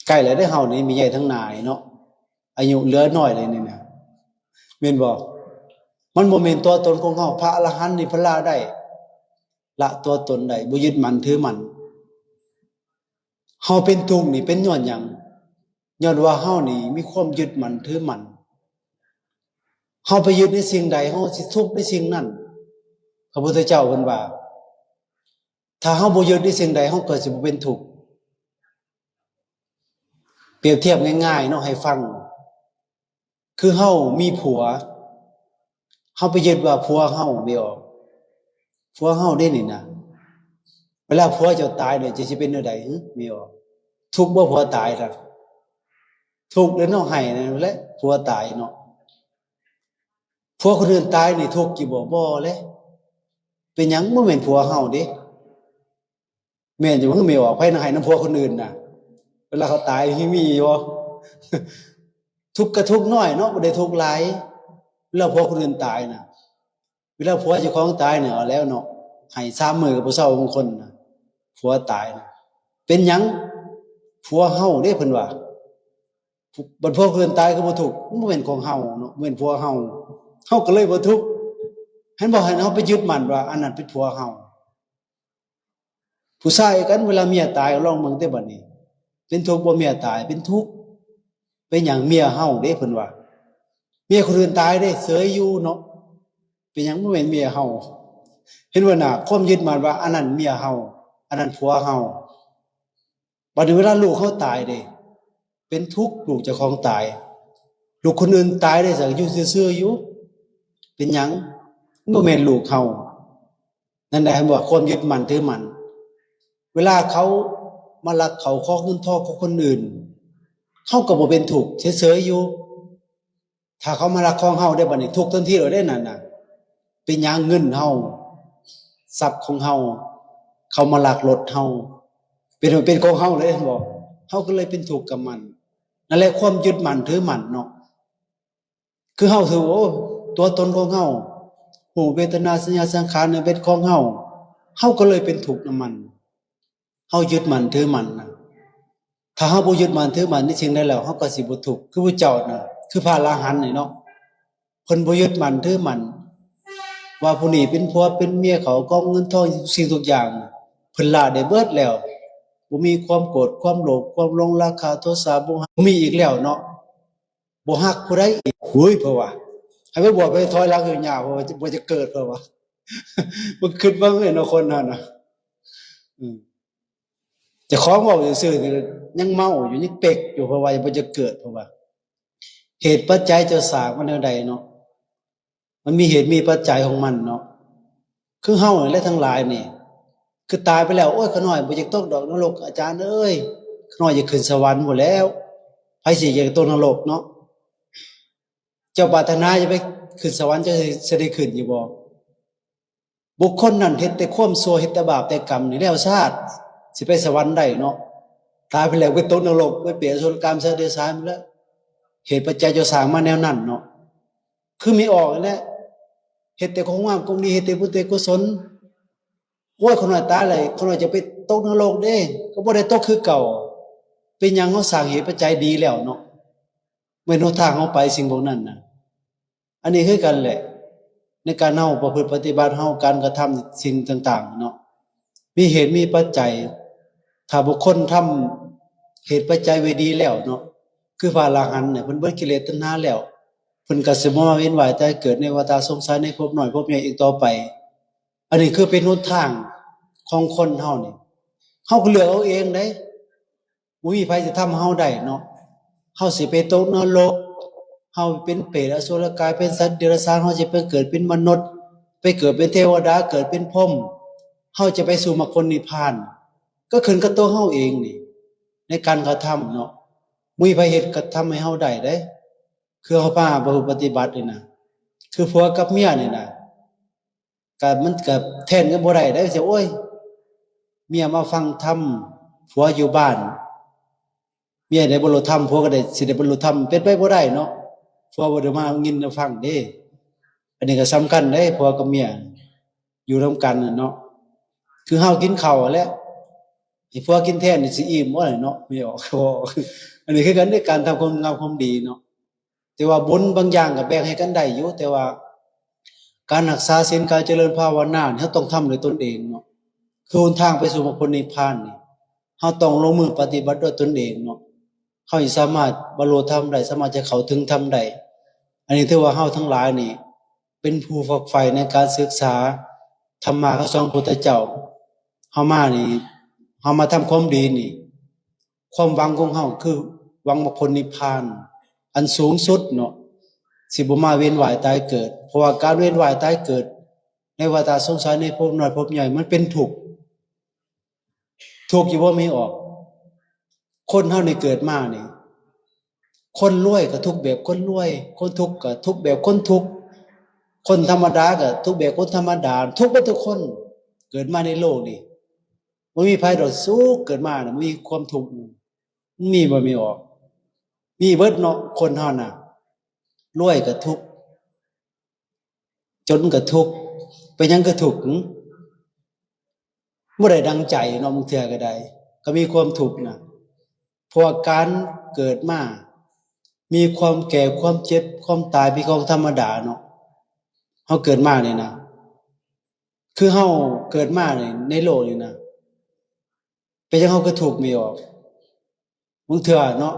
ໃກ້ແລ້ວເດ້ເຮົານີ້ ມີໃຫຍ່ທັງຫຼາຍເນາະ ອາຍຸເຫຼືອໜ້ອຍເລີຍນີ້ນະ ແມ່ນບໍ່? ມັນບໍ່ແມ່ນຕົວຕົນຂອງເຮົາ. ພະອະລະຫັນນີ້ເພິ່ນລະໄດ້ ລະຕົວຕົນໄດ້ ບໍ່ຍຶດໝັ້ນຖືໝັ້ນ. ເຮົາເປັນທຸກນີ້ເປັນຍ້ອນຫຍັງ? ຍ້ອນວ່າເຮົານີ້ມີຄວາມຍຶດໝັ້ນຖືໝັ້ນ ເຮົາໄປຍຶດໃນສິ່ງໃດ ເຮົາຊິທຸກໃນສິ່ງນັ້ນ. ພະພຸດທະເຈົ້າເພິ່ນວ່າ ຖ້າເຮົາບໍ່ຍຶດໃນສິ່ງໃດ ເຮົາກໍຊິບໍ່ເປັນທຸກ. ປຽບທຽບງ່າຍໆເນາະ ໃຫ້ຟັງ ຄືເຮົາມີຜົວ ເຮົາໄປຍຶດວ່າຜົວເຮົາ ແມ່ນບໍ່? ຜົວເຮົາເດ້ນີ້ນະ ເວລາຜົວເຈົ້າຕາຍນີ້ ເຈົ້າຊິເປັນແນວໃດຫື? ແມ່ນບໍ່? ທຸກບໍ່? ຜົວຕາຍນະ ທຸກແຫຼະເນາະ ໄຫ້ນັ້ນແຫຼະ ຜົວຕາຍເນາະ. ຜົວຄົນອື່ນຕາຍນີ້ທຸກຢູ່ບໍ່? ບໍ່ແຫຼະ. ເປັນຫຍັງ? ບໍ່ແມ່ນຜົວເຮົາເດ້. ແມ່ນຢູ່ ມັນກໍມີອອກ ໃຜນະໃຫ້ນຳຜົວຄົນອື່ນນະ ເວລາເຂົາຕາຍ ມີຢູ່ບໍ່? ທຸກກະທຸກໜ້ອຍເນາະ ບໍ່ໄດ້ທຸກຫຼາຍ ເວລາຜົວຄົນອື່ນຕາຍນະ. ເວລາຜົວເຈົ້າຂອງຕາຍນີ້ ເອົາແລ້ວເນາະ ໄຫ້ສາມມື້ກໍບໍ່ເຊົາ ບາງຄົນນະ ຜົວຕາຍນະ. ເປັນຫຍັງ? ຜົວເຮົາເດ້ ເພິ່ນວ່າ. ບັດຜົວຄົນອື່ນຕາຍກໍບໍ່ທຸກ, ມັນບໍ່ແມ່ນຂອງເຮົາເນາະ, ບໍ່ແມ່ນຜົວເຮົາ, ເຮົາກໍເລີຍບໍ່ທຸກ. ເຫັນບໍ່? ເຫັນເຮົາໄປຍຶດໝັ້ນວ່າອັນນັ້ນເປັນຜົວເຮົາ. ຜູ້ຊາຍຄືກັນ ເວລາເມຍຕາຍ ລອງເບິ່ງເດ້ບັດນີ້ ເປັນທຸກບໍ່? ເມຍຕາຍເປັນທຸກ. ເປັນຫຍັງ? ເມຍເຮົາເດ້ ເພິ່ນວ່າ. ເມຍຄົນອື່ນຕາຍເດ້ ເສີຍຢູ່ເນາະ. ເປັນຫຍັງ? ບໍ່ແມ່ນເມຍເຮົາ. ເຫັນບໍ່ນະ? ຄວາມຍຶດໝັ້ນວ່າອັນນັ້ນເມຍເຮົາ, ອັນນັ້ນຜົວເຮົາ. ບັດນີ້ເວລາລູກເຮົາຕາຍເດ້ ເປັນທຸກ ລູກເຈົ້າຂອງຕາຍ. ລູກຄົນອື່ນຕາຍເດ້ ກໍຢູ່ຊື່ໆຢູ່. ເປັນຫຍັງ? ບໍ່ແມ່ນລູກເຮົາ. ນັ້ນແຫຼະ ເຫັນບໍ່? ຄວາມຍຶດໝັ້ນຖືໝັ້ນ. ເວລາເຂົາມາລັກເຂົ້າຂອງເງິນທອງຂອງຄົນອື່ນ ເຮົາກໍບໍ່ເປັນທຸກ ເສີຍໆຢູ່. ຖ້າເຂົາມາລັກຂອງເຮົາເດ້ ບັດນີ້ທຸກທັນທີໂລດເດ້ນັ້ນນະ. ເປັນຫຍັງ? ເງິນເຮົາ, ຊັບຂອງເຮົາ, ເຂົາມາລັກລົດເຮົາ, ເປັນ ເປັນຂອງເຮົາເລີຍ ເຫັນບໍ່? ເຮົາກໍເລີຍເປັນທຸກກັບມັນ. ນັ້ນແຫຼະ ຄວາມຍຶດໝັ້ນຖືໝັ້ນເນາະ. ຄືເຮົາຖື ໂອ້ ຕົວຕົນຂອງເຮົາ, ຮູບ ເວທະນາ ສັນຍາ ສັງຂານ ນີ້ເປັນຂອງເຮົາ, ເຮົາກໍເລີຍເປັນທຸກນຳມັນ. ເຮົາຍຶດໝັ້ນຖືໝັ້ນນະ. ຖ້າເຮົາບໍ່ຍຶດໝັ້ນຖືໝັ້ນໃນສິ່ງໃດແລ້ວ ເຮົາກໍຊິບໍ່ທຸກ. ຄືພະເຈົ້ານະ, ຄືພະອະລະຫັນນີ້ເນາະ, ເພິ່ນບໍ່ຍຶດໝັ້ນຖືໝັ້ນວ່າຜູ້ນີ້ເປັນຜົວເປັນເມຍເຂົາ, ກອງເງິນທອງ ທຸກສິ່ງທຸກຢ່າງ ເພິ່ນລະໄດ້ເບິດແລ້ວ. ບໍ່ມີຄວາມໂກດ, ຄວາມໂລບ, ຄວາມຫຼົງ, ລາຄະ, ໂທສະ, ໂມຫະ ບໍ່ມີອີກແລ້ວເນາະ. ບໍ່ຮັກຜູ້ໃດອີກ. ໂອ້ຍ ເພິ່ນວ່າ ໃຫ້ໄປບວດ ໄປຖອຍຫຼັງຢູ່ຫຍ້າ ເພິ່ນວ່າ ບໍ່ຈະເກີດ ເພິ່ນວ່າ. ມັນຄິດວ່າແມ່ນເນາະ ຄົນເຮົານະ. ອືມ ເຈົ້າຂອງເວົ້າຊື່ໆ ຍັງເມົາຢູ່ ຍັງເປັກຢູ່ ເພິ່ນວ່າ ບໍ່ຈະເກີດ ເພິ່ນວ່າ. ເຫດປັດໄຈເຈົ້າສ້າງມາແນວໃດເນາະ? ມັນມີເຫດມີປັດໄຈຂອງມັນເນາະ. ຄືເຮົານີ້ແຫຼະທັງຫຼາຍນີ້ ຄືຕາຍໄປແລ້ວ ໂອ້ຍ ຂ້ານ້ອຍບໍ່ຢາກຕົກດອກນະລົກ ອາຈານເອີຍ, ຂ້ານ້ອຍຢາກຂຶ້ນສະຫວັນພຸ້ນແລ້ວ. ໃຜຊິຢາກຕົກນະລົກເນາະ? ເຈົ້າປາດຖະໜາຈະໄປຂຶ້ນສະຫວັນ ເຈົ້າຊິໄດ້ຂຶ້ນຢູ່ບໍ່? ບຸກຄົນນັ້ນເຮັດແຕ່ຄວາມຊົ່ວ ເຮັດແຕ່ບາບແຕ່ກຳນີ້ແລ້ວຊາດ ຊິໄປສະຫວັນໄດ້ເນາະ? ຕາຍໄປແລ້ວໄປຕົກນະລົກ ໄປເປດອະສຸລະກາຍ ສັດເດຍສານພຸ້ນແຫຼະ. ເຫດປັດໄຈເຈົ້າສ້າງມາແນວນັ້ນເນາະ. ຄືແມ່ອອກຫັ້ນແຫຼະ ເຮັດແຕ່ຄວາມງາມຄວາມດີ ເຮັດແຕ່ບຸນແຕ່ກຸສົນ. ໂອ້ຍ ຂ້ານ້ອຍຕາຍແລ້ວ ຂ້ານ້ອຍຈະໄປຕົກນະລົກເດ້ ກໍບໍ່ໄດ້ຕົກຄືເກົ່າ. ເປັນຫຍັງ? ເຮົາສ້າງເຫດປັດໄຈດີແລ້ວເນາະ ແມ່ນຫົນທາງເຮົາໄປ ສິ່ງພວກນັ້ນນະ. ອັນນີ້ຄືກັນແຫຼະ ໃນການເຮົາປະພຶດປະຕິບັດ ເຮົາການກະທຳສິ່ງຕ່າງໆເນາະ ມີເຫດມີປັດໄຈ. ຖ້າບຸກຄົນທຳເຫດປັດໄຈໄວ້ດີແລ້ວເນາະ ຄືພະອະລະຫັນເນຍ ເພິ່ນເບິດກິເລດຕັນຫາແລ້ວ ເພິ່ນກໍຊິບໍ່ມາວຽນວ່າຍຕາຍເກີດໃນວັດຕະສົງສາຍ ໃນພົບນ້ອຍພົບໃຫຍ່ອີກຕໍ່ໄປ. ອັນນີ້ຄືເປັນຫົນທາງຂອງຄົນເຮົານີ້ ເຮົາກໍເລືອກເອົາເອງເດ້. ບໍ່ມີໃຜຊິທຳເຮົາໄດ້ເນາະ. ເຮົາຊິໄປຕົກນະລົກ ເຮົາເປັນເປດ ອະສຸລະກາຍ ເປັນສັດເດຍລະສານ ເຮົາຊິໄປເກີດເປັນມະນຸດ ໄປເກີດເປັນເທວະດາ ເກີດເປັນພົມ ເຮົາຈະໄປສູ່ມາຄົນນິບພານ ກໍຂຶ້ນກັບຕົວເຮົາເອງນີ້ ໃນການກະທຳເນາະ. ບໍ່ມີໃຜເຮັດກະທຳໃຫ້ເຮົາໄດ້ເດ້ ຄືເຮົາພາປະພຶດປະຕິບັດນີ້ນະ ຄືຜົວກັບເມຍນີ້ນະ. ກະ ມັນກະແທນກັນບໍ່ໄດ້ເດ້ ຊິ ໂອ້ຍ ເມຍມາຟັງທຳ ຜົວຢູ່ບ້ານ ເມຍໄດ້ບັນລຸທຳ ຜົວກໍໄດ້ ຊິໄດ້ບັນລຸທຳ ເປັນໄປບໍ່ໄດ້ເນາະ. ຜົວບໍ່ໄດ້ມາຍິນມາຟັງເດ້. ອັນນີ້ກໍສຳຄັນເດ້ ຜົວກັບເມຍຢູ່ນຳກັນນັ້ນເນາະ ຄືເຮົາກິນເຂົ້າຫັ້ນແຫຼະ ໃຫ້ຜົວກິນແທນນີ້ຊິອີ່ມບໍ່ເນາະ. ແມ່ອອກ ອັນນີ້ຄືກັນເດ້ ການທຳຄວາມງາມຄວາມດີເນາະ. ແຕ່ວ່າບຸນບາງຢ່າງກໍແບ່ງໃຫ້ກັນໄດ້ຢູ່ ແຕ່ວ່າການຮັກສາສິນ ການຈະເລີນພາວະນານີ້ ເຮົາຕ້ອງທຳດ້ວຍຕົນເອງເນາະ. ຄືຫົນທາງໄປສູ່ມາຄົນນິບພານນີ້ ເຮົາຕ້ອງລົງມືປະຕິບັດດ້ວຍຕົນເອງເນາະ. ເຮົາຊິສາມາດບັນລຸທຳໄດ້ ສາມາດຈະເຂົ້າເຖິງທຳໄດ້. ອັນນີ້ຖືວ່າເຮົາທັງຫຼາຍນີ້ ເປັນຜູ້ຝັກໃຝ່ໃນການສຶກສາທຳມະຄຳສອນຂອງພະພຸດທະເຈົ້າ. ເຮົາມານີ້ ເຮົາມາທຳຄວາມດີນີ້ ຄວາມຫວັງຂອງເຮົາຄືຫວັງມາຄົນນິບພານອັນສູງສຸດເນາະ ຊິບໍ່ມາວຽນວ່າຍຕາຍເກີດ. ເພາະວ່າການວຽນວ່າຍຕາຍເກີດໃນວັດຕະສົງສາຍ ໃນພົບນ້ອຍພົບໃຫຍ່ ມັນເປັນທຸກ. ທຸກຢູ່ບໍ່ມີອອກ. ຄົນເຮົານີ້ເກີດມານີ້ ຄົນລວຍກໍທຸກແບບຄົນລວຍ ຄົນທຸກກໍທຸກແບບຄົນທຸກ ຄົນທຳມະດາກໍທຸກແບບຄົນທຳມະດາ ທຸກເບິດທຸກຄົນ. ເກີດມາໃນໂລກນີ້ ບໍ່ມີໃຜດອກສຸກ ເກີດມານະ ມີຄວາມທຸກ ມີບໍ່ມີອອກ ມີເບິດເນາະ. ຄົນເຮົານະ ລວຍກໍທຸກ ຈົນກໍທຸກ. ເປັນຫຍັງຄືທຸກ? ຫື? ບໍ່ໄດ້ດັ່ງໃຈເນາະ ບາງເທື່ອກໍໄດ້ ກໍມີຄວາມທຸກນະ. ເພາະວ່າການເກີດມາ ມີຄວາມແກ່ ຄວາມເຈັບ ຄວາມຕາຍ ເປັນຂອງທຳມະດາເນາະ. ເຮົາເກີດມານີ້ນະ ຄືເຮົາເກີດມາໃນ ໃນໂລກນີ້ນະ ເປັນຫຍັງເຮົາຄືທຸກ ແມ່ອອກ? ບາງເທື່ອເນາະ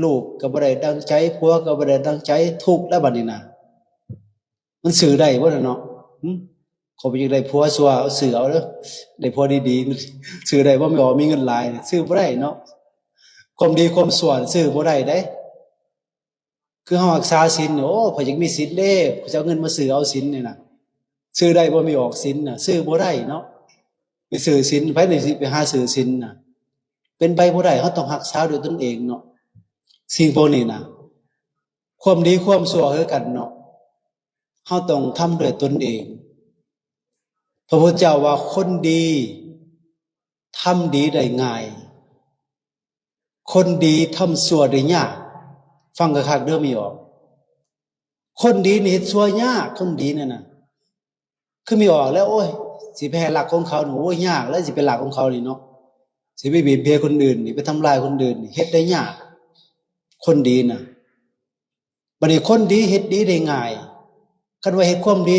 ລູກກໍບໍ່ໄດ້ດັ່ງໃຈ ຜົວກໍບໍ່ໄດ້ດັ່ງໃຈ ທຸກແລ້ວບັດນີ້ນະ. ມັນຊື້ໄດ້ບໍ່ລະເນາະ? ຫຶ? ຂ້ອຍບໍ່ຢາກໄດ້ຜົວຊົ່ວ ເອົາຊື້ເອົາເດີ ໄດ້ຜົວດີໆ ຊື້ໄດ້ບໍ່? ແມ່ອອກມີເງິນຫຼາຍ ຊື້ບໍ່ໄດ້ເນາະ. ຄວາມດີຄວາມຊົ່ວຊື້ບໍ່ໄດ້ເດ້. ຄືເຮົາຮັກສາສິນ ໂອ້ ຂ້ອຍຢາກມີສິນເດ້ ຂ້ອຍຈະເອົາເງິນມາຊື້ເອົາສິນນີ້ນະ ຊື້ໄດ້ບໍ່? ແມ່ອອກສິນນະ ຊື້ບໍ່ໄດ້ເນາະ. ໄປຊື້ສິນ ໃຜນີ້ຊິໄປຫາຊື້ສິນນະ? ເປັນໄປບໍ່ໄດ້. ເຮົາຕ້ອງຮັກສາດ້ວຍຕົນເອງເນາະ. ສິ່ງພວກນີ້ນະ ຄວາມດີຄວາມຊົ່ວຄືກັນເນາະ ເຮົາຕ້ອງທຳດ້ວຍຕົນເອງ. ພະພຸດທະເຈົ້າວ່າ ຄົນດີທຳດີໄດ້ງ່າຍ ຄົນດີທຳຊົ່ວໄດ້ຍາກ. ຟັງຄັກໆເດີ ແມ່ອອກ ຄົນດີນີ້ເຮັດຊົ່ວຍາກ. ຄົນດີນັ້ນນະ ຄືແມ່ອອກແລ້ວ ໂອ້ຍ ຊິໄປໃຫ້ລັກຂອງເຂົານີ້ ໂອ້ຍ ຍາກແລ້ວ ຊິໄປລັກຂອງເຂົານີ້ເນາະ ຊິໄປບຽດບຽນຄົນອື່ນນີ້ ໄປທຳລາຍຄົນອື່ນນີ້ ເຮັດໄດ້ຍາກ ຄົນດີນະ. ບັດນີ້ຄົນດີເຮັດດີໄດ້ງ່າຍ. ຄັນວ່າເຮັດຄວາມດີ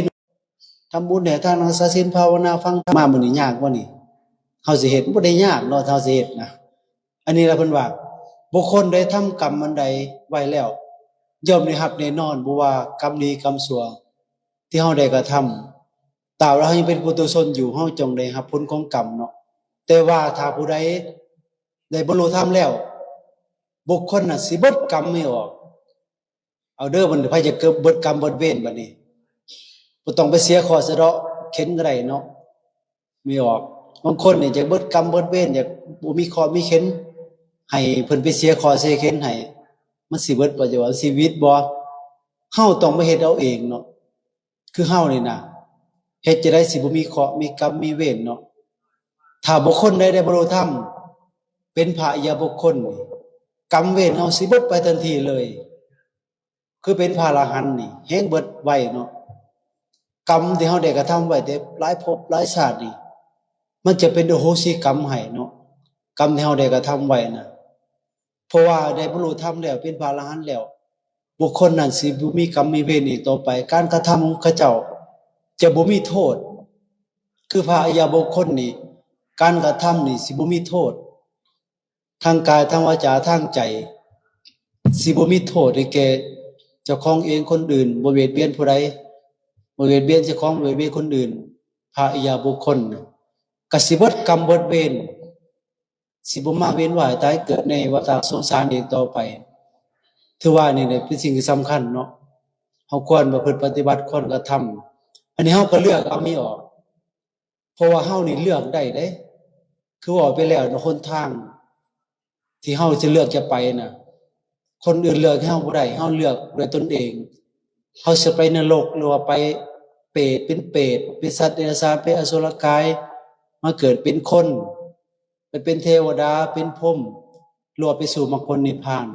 ທຳບຸນ ໃຫ້ທານ ຮັກສາສິນ ພາວະນາ ຟັງທຳມາມື້ນີ້ຍາກບໍ່ນີ້? ເຮົາຊິເຮັດ ບໍ່ໄດ້ຍາກເນາະ ເຮົາຊິເຮັດນະ. ອັນນີ້ລະເພິ່ນວ່າ ບຸກຄົນໃດທຳກຳອັນໃດໄວ້ແລ້ວ ຍ່ອມໄດ້ຮັບແນ່ນອນ ບໍ່ວ່າກຳດີກຳຊົ່ວທີ່ເຮົາໄດ້ກະທຳ. ຕາບໃດເຮົາຍັງເປັນປຸຖຸຊົນຢູ່ ເຮົາຈົ່ງໄດ້ຮັບຜົນຂອງກຳເນາະ. ແຕ່ວ່າຖ້າຜູ້ໃດໄດ້ບັນລຸທຳແລ້ວ ບຸກຄົນນັ້ນຊິເບິດກຳ ແມ່ອອກ. ເອົາເດີ ບັດນີ້ໃຜຈະເກີດເບິດກຳເບິດເວນບັດນີ້ ບໍ່ຕ້ອງໄປເສຍເຄາະສະເດາະເຂັນກໍໄດ້ເນາະ ແມ່ອອກ. ບາງຄົນນີ້ຈະເບິດກຳເບິດເວນ ຢາກບໍ່ມີເຄາະມີເຂັນ ໃຫ້ເພິ່ນໄປເສຍເຄາະເສຍເຂັນໃຫ້ ມັນຊິເບິດບໍ່? ຈະວ່າຊິຫວິດບໍ່? ເຮົາຕ້ອງມາເຮັດເອົາເອງເນາະ. ຄືເຮົານີ້ນະ ເຮັດຈັ່ງໃດຊິບໍ່ມີເຄາະມີກຳມີເວນເນາະ? ຖ້າບຸກຄົນໃດໄດ້ບັນລຸທຳ ເປັນພະອະລິຍະບຸກຄົນນີ້ ກຳເວນເຮົາຊິເບິດໄປທັນທີເລີຍ. ຄືເປັນພະອະລະຫັນນີ້ແຮງເບິດໄວເນາະ. ກຳທີ່ເຮົາໄດ້ກະທຳໄວ້ແຕ່ຫຼາຍພົບຫຼາຍຊາດນີ້ ມັນຈະເປັນອະໂຫສິກຳໃຫ້ເນາະ ກຳທີ່ເຮົາໄດ້ກະທຳໄວ້ນະ. ເພາະວ່າໄດ້ບັນລຸທຳແລ້ວ ເປັນພະອະລະຫັນແລ້ວ ບຸກຄົນນັ້ນຊິບໍ່ມີກຳມີເວນອີກຕໍ່ໄປ. ການກະທຳຂອງເຂົາເຈົ້າຈະບໍ່ມີໂທດ ຄືພະອະລິຍະບຸກຄົນນີ້ ການກະທຳນີ້ຊິບໍ່ມີໂທດ ທາງກາຍ ທາງວາຈາ ທາງໃຈ ຊິບໍ່ມີໂທດໃຫ້ແກ່ເຈົ້າຂອງເອງ ຄົນອື່ນ ບໍ່ບຽດບຽນຜູ້ໃດ ບໍ່ບຽດບຽນເຈົ້າຂອງ ບໍ່ບຽດບຽນຄົນອື່ນ. ພະອະລິຍະບຸກຄົນນະ ກະຊິເບິດກຳເບິດເວນ ຊິບໍ່ມາວຽນວ່າຍຕາຍເກີດໃນວັດຕະສົງສານອີກຕໍ່ໄປ. ຖືວ່ານີ້ແຫຼະເປັນສິ່ງທີ່ສຳຄັນເນາະ ເຮົາຄວນປະພຶດປະຕິບັດ ຄວນກະທຳ. ອັນນີ້ເຮົາກະເລືອກເອົາ ແມ່ອອກ ເພາະວ່າເຮົານີ້ເລືອກໄດ້ເດ້. ຄືເວົ້າໄປແລ້ວເນາະ ຫົນທາງທີ່ເຮົາຈະເລືອກຈະໄປນະ ຄົນອື່ນເລືອກໃຫ້ເຮົາບໍ່ໄດ້ ເຮົາເລືອກດ້ວຍຕົນເອງ. ເຮົາຊິໄປນະລົກ ຫຼືວ່າໄປເປດ ເປັນເປດ ເປັນສັດເດຍລະສານ ເປັນອະສຸລະກາຍ ມາເກີດເປັນຄົນ ໄປເປັນເທວະດາ ເປັນພົມ ຫຼືວ່າໄປສູ່ມັກຜົນນິບພານ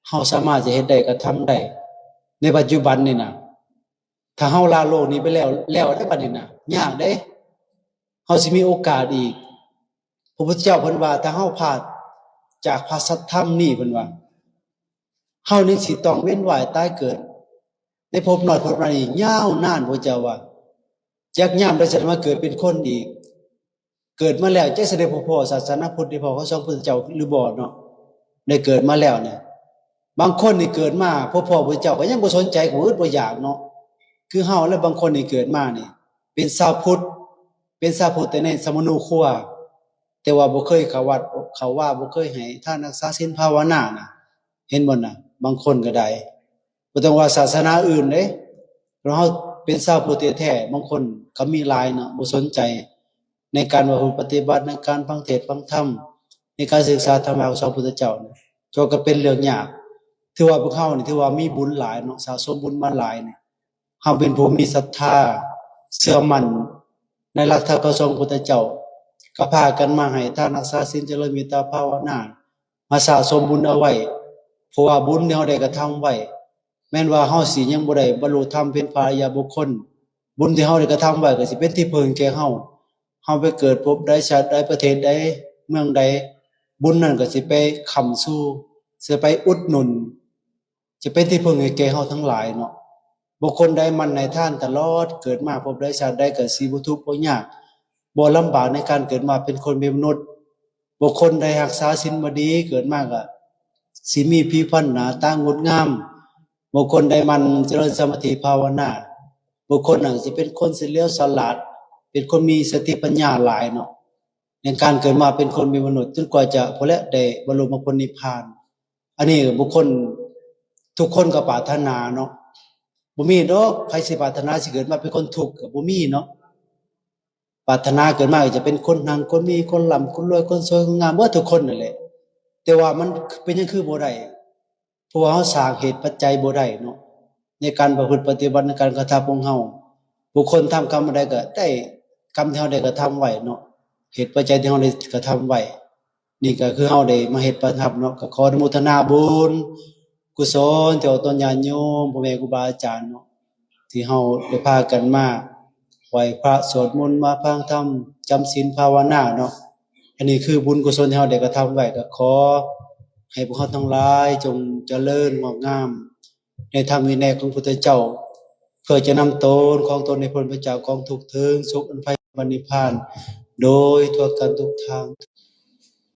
ເຮົາສາມາດຈະເຮັດໄດ້ ກະທຳໄດ້ໃນປັດຈຸບັນນີ້ນະ. ຖ້າເຮົາລະໂລກນີ້ໄປແລ້ວ ແລ້ວເດ້ບັດນີ້ນະ ຍາກເດ້. ເຮົາຊິມີໂອກາດອີກ. ພະພຸດທະເຈົ້າເພິ່ນວ່າ ຖ້າເຮົາພາດຈາກພະສັດທຳນີ້ ເພິ່ນວ່າ ເຮົານີ້ຊິຕ້ອງວຽນວ່າຍຕາຍເກີດໃນພົບນ້ອຍພົບໃຫຍ່ນີ້ຍາວນານ. ພະເຈົ້າວ່າ ຈັກຍາມໃດຈະໄດ້ມາເກີດເປັນຄົນອີກ ເກີດມາແລ້ວຈັກຊິໄດ້ພົບພໍ້ສາສະໜາພຸດ ໄດ້ພໍ້ຄຳສອນຂອງພະເຈົ້າຫຼືບໍ່ເນາະ. ໄດ້ເກີດມາແລ້ວນີ້ ບາງຄົນນີ້ເກີດມາພົບພໍ້ພະເຈົ້າກໍຍັງບໍ່ສົນໃຈ ບໍ່ອຶດບໍ່ຢາກເນາະ. ຄືເຮົາແລະ ບາງຄົນນີ້ເກີດມານີ້ເປັນຊາວພຸດ ເປັນຊາວພຸດແຕ່ໃນສະມະໂນຄົວ ແຕ່ວ່າບໍ່ເຄີຍເຂົ້າວັດເຂົ້າວາ ບໍ່ເຄີຍໃຫ້ທານຮັກສາສິນພາວະນານະ. ເຫັນບໍ່ນະ ບາງຄົນກໍໄດ້ ບໍ່ຕ້ອງວ່າສາສະໜາອື່ນເດ້ ເຮົາເປັນຊາວພຸດແທ້ໆ ບາງຄົນກໍມີຫຼາຍເນາະ ບໍ່ສົນໃຈໃນການປະພຶດປະຕິບັດ ໃນການຟັງເທດຟັງທຳ ໃນການສຶກສາທຳມະຂອງພະພຸດທະເຈົ້າ ກໍ ກໍເປັນເລື່ອງຍາກ. ຖືວ່າພວກເຮົານີ້ ຖືວ່າມີບຸນຫຼາຍເນາະ ສະສົມບຸນມາຫຼາຍນີ້ ເຮົາເປັນຜູ້ມີສັດທາ ເຊື່ອໝັ້ນໃນຫຼັກທຳຄຳສອນຂອງພະພຸດທະເຈົ້າ ກໍພາກັນມາໃຫ້ທານ ຮັກສາສິນ ຈະເລີນເມດຕາພາວະນາ ມາສະສົມບຸນເອົາໄວ້. ເພາະວ່າບຸນທີ່ເຮົາໄດ້ກະທຳໄວ້ ແມ່ນວ່າເຮົາຊິຍັງບໍ່ໄດ້ບັນລຸທຳເປັນພະອະລິຍະບຸກຄົນ ບຸນທີ່ເຮົາໄດ້ກະທຳໄວ້ກໍຊິເປັນທີ່ເພິ່ງແກ່ເຮົາ. ເຮົາໄປເກີດພົບໃດ ຊາດໃດ ປະເທດໃດ ເມືອງໃດ ບຸນນັ້ນກໍຊິໄປຄ້ຳຊູ ຊິໄປອຸດໜູນ ຈະເປັນທີ່ເພິ່ງໃຫ້ແກ່ເຮົາທັງຫຼາຍເນາະ. ບຸກຄົນໃດໝັ່ນໃຫ້ທານຕະຫຼອດ ເກີດມາພົບໃດຊາດໃດກໍຊິບໍ່ທຸກບໍ່ຍາກ ບໍ່ລຳບາກໃນການເກີດມາເປັນຄົນເປັນມະນຸດ. ບຸກຄົນໃດຮັກສາສິນບໍ່ດີ ເກີດມາກໍຊິມີຜິວພັນໜ້າຕາງົດງາມ. ບຸກຄົນໃດໝັ່ນຈະເລີນສະມາທິພາວະນາ ບຸກຄົນນັ້ນຈະເປັນຄົນສະຫຼຽວສະຫຼາດ ເປັນຄົນມີສະຕິປັນຍາຫຼາຍເນາະ ໃນການເກີດມາເປັນຄົນເປັນມະນຸດ ຈົນກວ່າຈະພຸ້ນແຫຼະໄດ້ບັນລຸມາຜົນນິບພານ. ອັນນີ້ບຸກຄົນທຸກຄົນກໍປາດຖະໜາເນາະ ບໍ່ມີດອກໃຜຊິປາດຖະໜາຊິເກີດມາເປັນຄົນທຸກ ກໍບໍ່ມີເນາະ. ປາດຖະໜາເກີດມາກໍຈະເປັນຄົນຮັ່ງຄົນມີ ຄົນລ່ຳຄົນລວຍ ຄົນສວຍຄົນງາມ ເບິດທຸກຄົນນັ້ນແຫຼະ. ແຕ່ວ່າມັນເປັນຫຍັງຄືບໍ່ໄດ້? ເພາະວ່າເຮົາສ້າງເຫດປັດໄຈບໍ່ໄດ້ເນາະ ໃນການປະພຶດປະຕິບັດ ໃນການກະທຳຂອງເຮົາ. ບຸກຄົນທຳກຳອັນໃດກໍໄດ້ກຳທີ່ເຮົາໄດ້ກະທຳໄວ້ເນາະ ເຫດປັດໄຈທີ່ເຮົາໄດ້ກະທຳໄວ້. ນີ້ກໍຄືເຮົາໄດ້ມາເຮັດປະທັບເນາະ ກໍຂໍອະນຸໂມທະນາບຸນກຸສົນທີ່ອອກຕົນຍາດໂຍມ ພໍ່ແມ່ຄູບາອາຈານເນາະ ທີ່ເຮົາໄດ້ພາກັນມາໄຫວ້ພະ ສວດມົນ ມາຟັງທຳ ຈຳສິນພາວະນາເນາະ. ອັນນີ້ຄືບຸນກຸສົນທີ່ເຮົາໄດ້ກະທຳໄວ້ ກໍຂໍໃຫ້ພວກເຮົາທັງຫຼາຍຈົ່ງຈະເລີນງອກງາມ ໃນທຳວິໄນຂອງພຸດທະເຈົ້າ ເພື່ອຈະນຳຕົນຂອງຕົນໃຫ້ພົ້ນໄປຈາກກອງທຸກ ເຖິງສຸກອັນໄພນິບພານ ໂດຍທົ່ວກັນທຸກທາງ.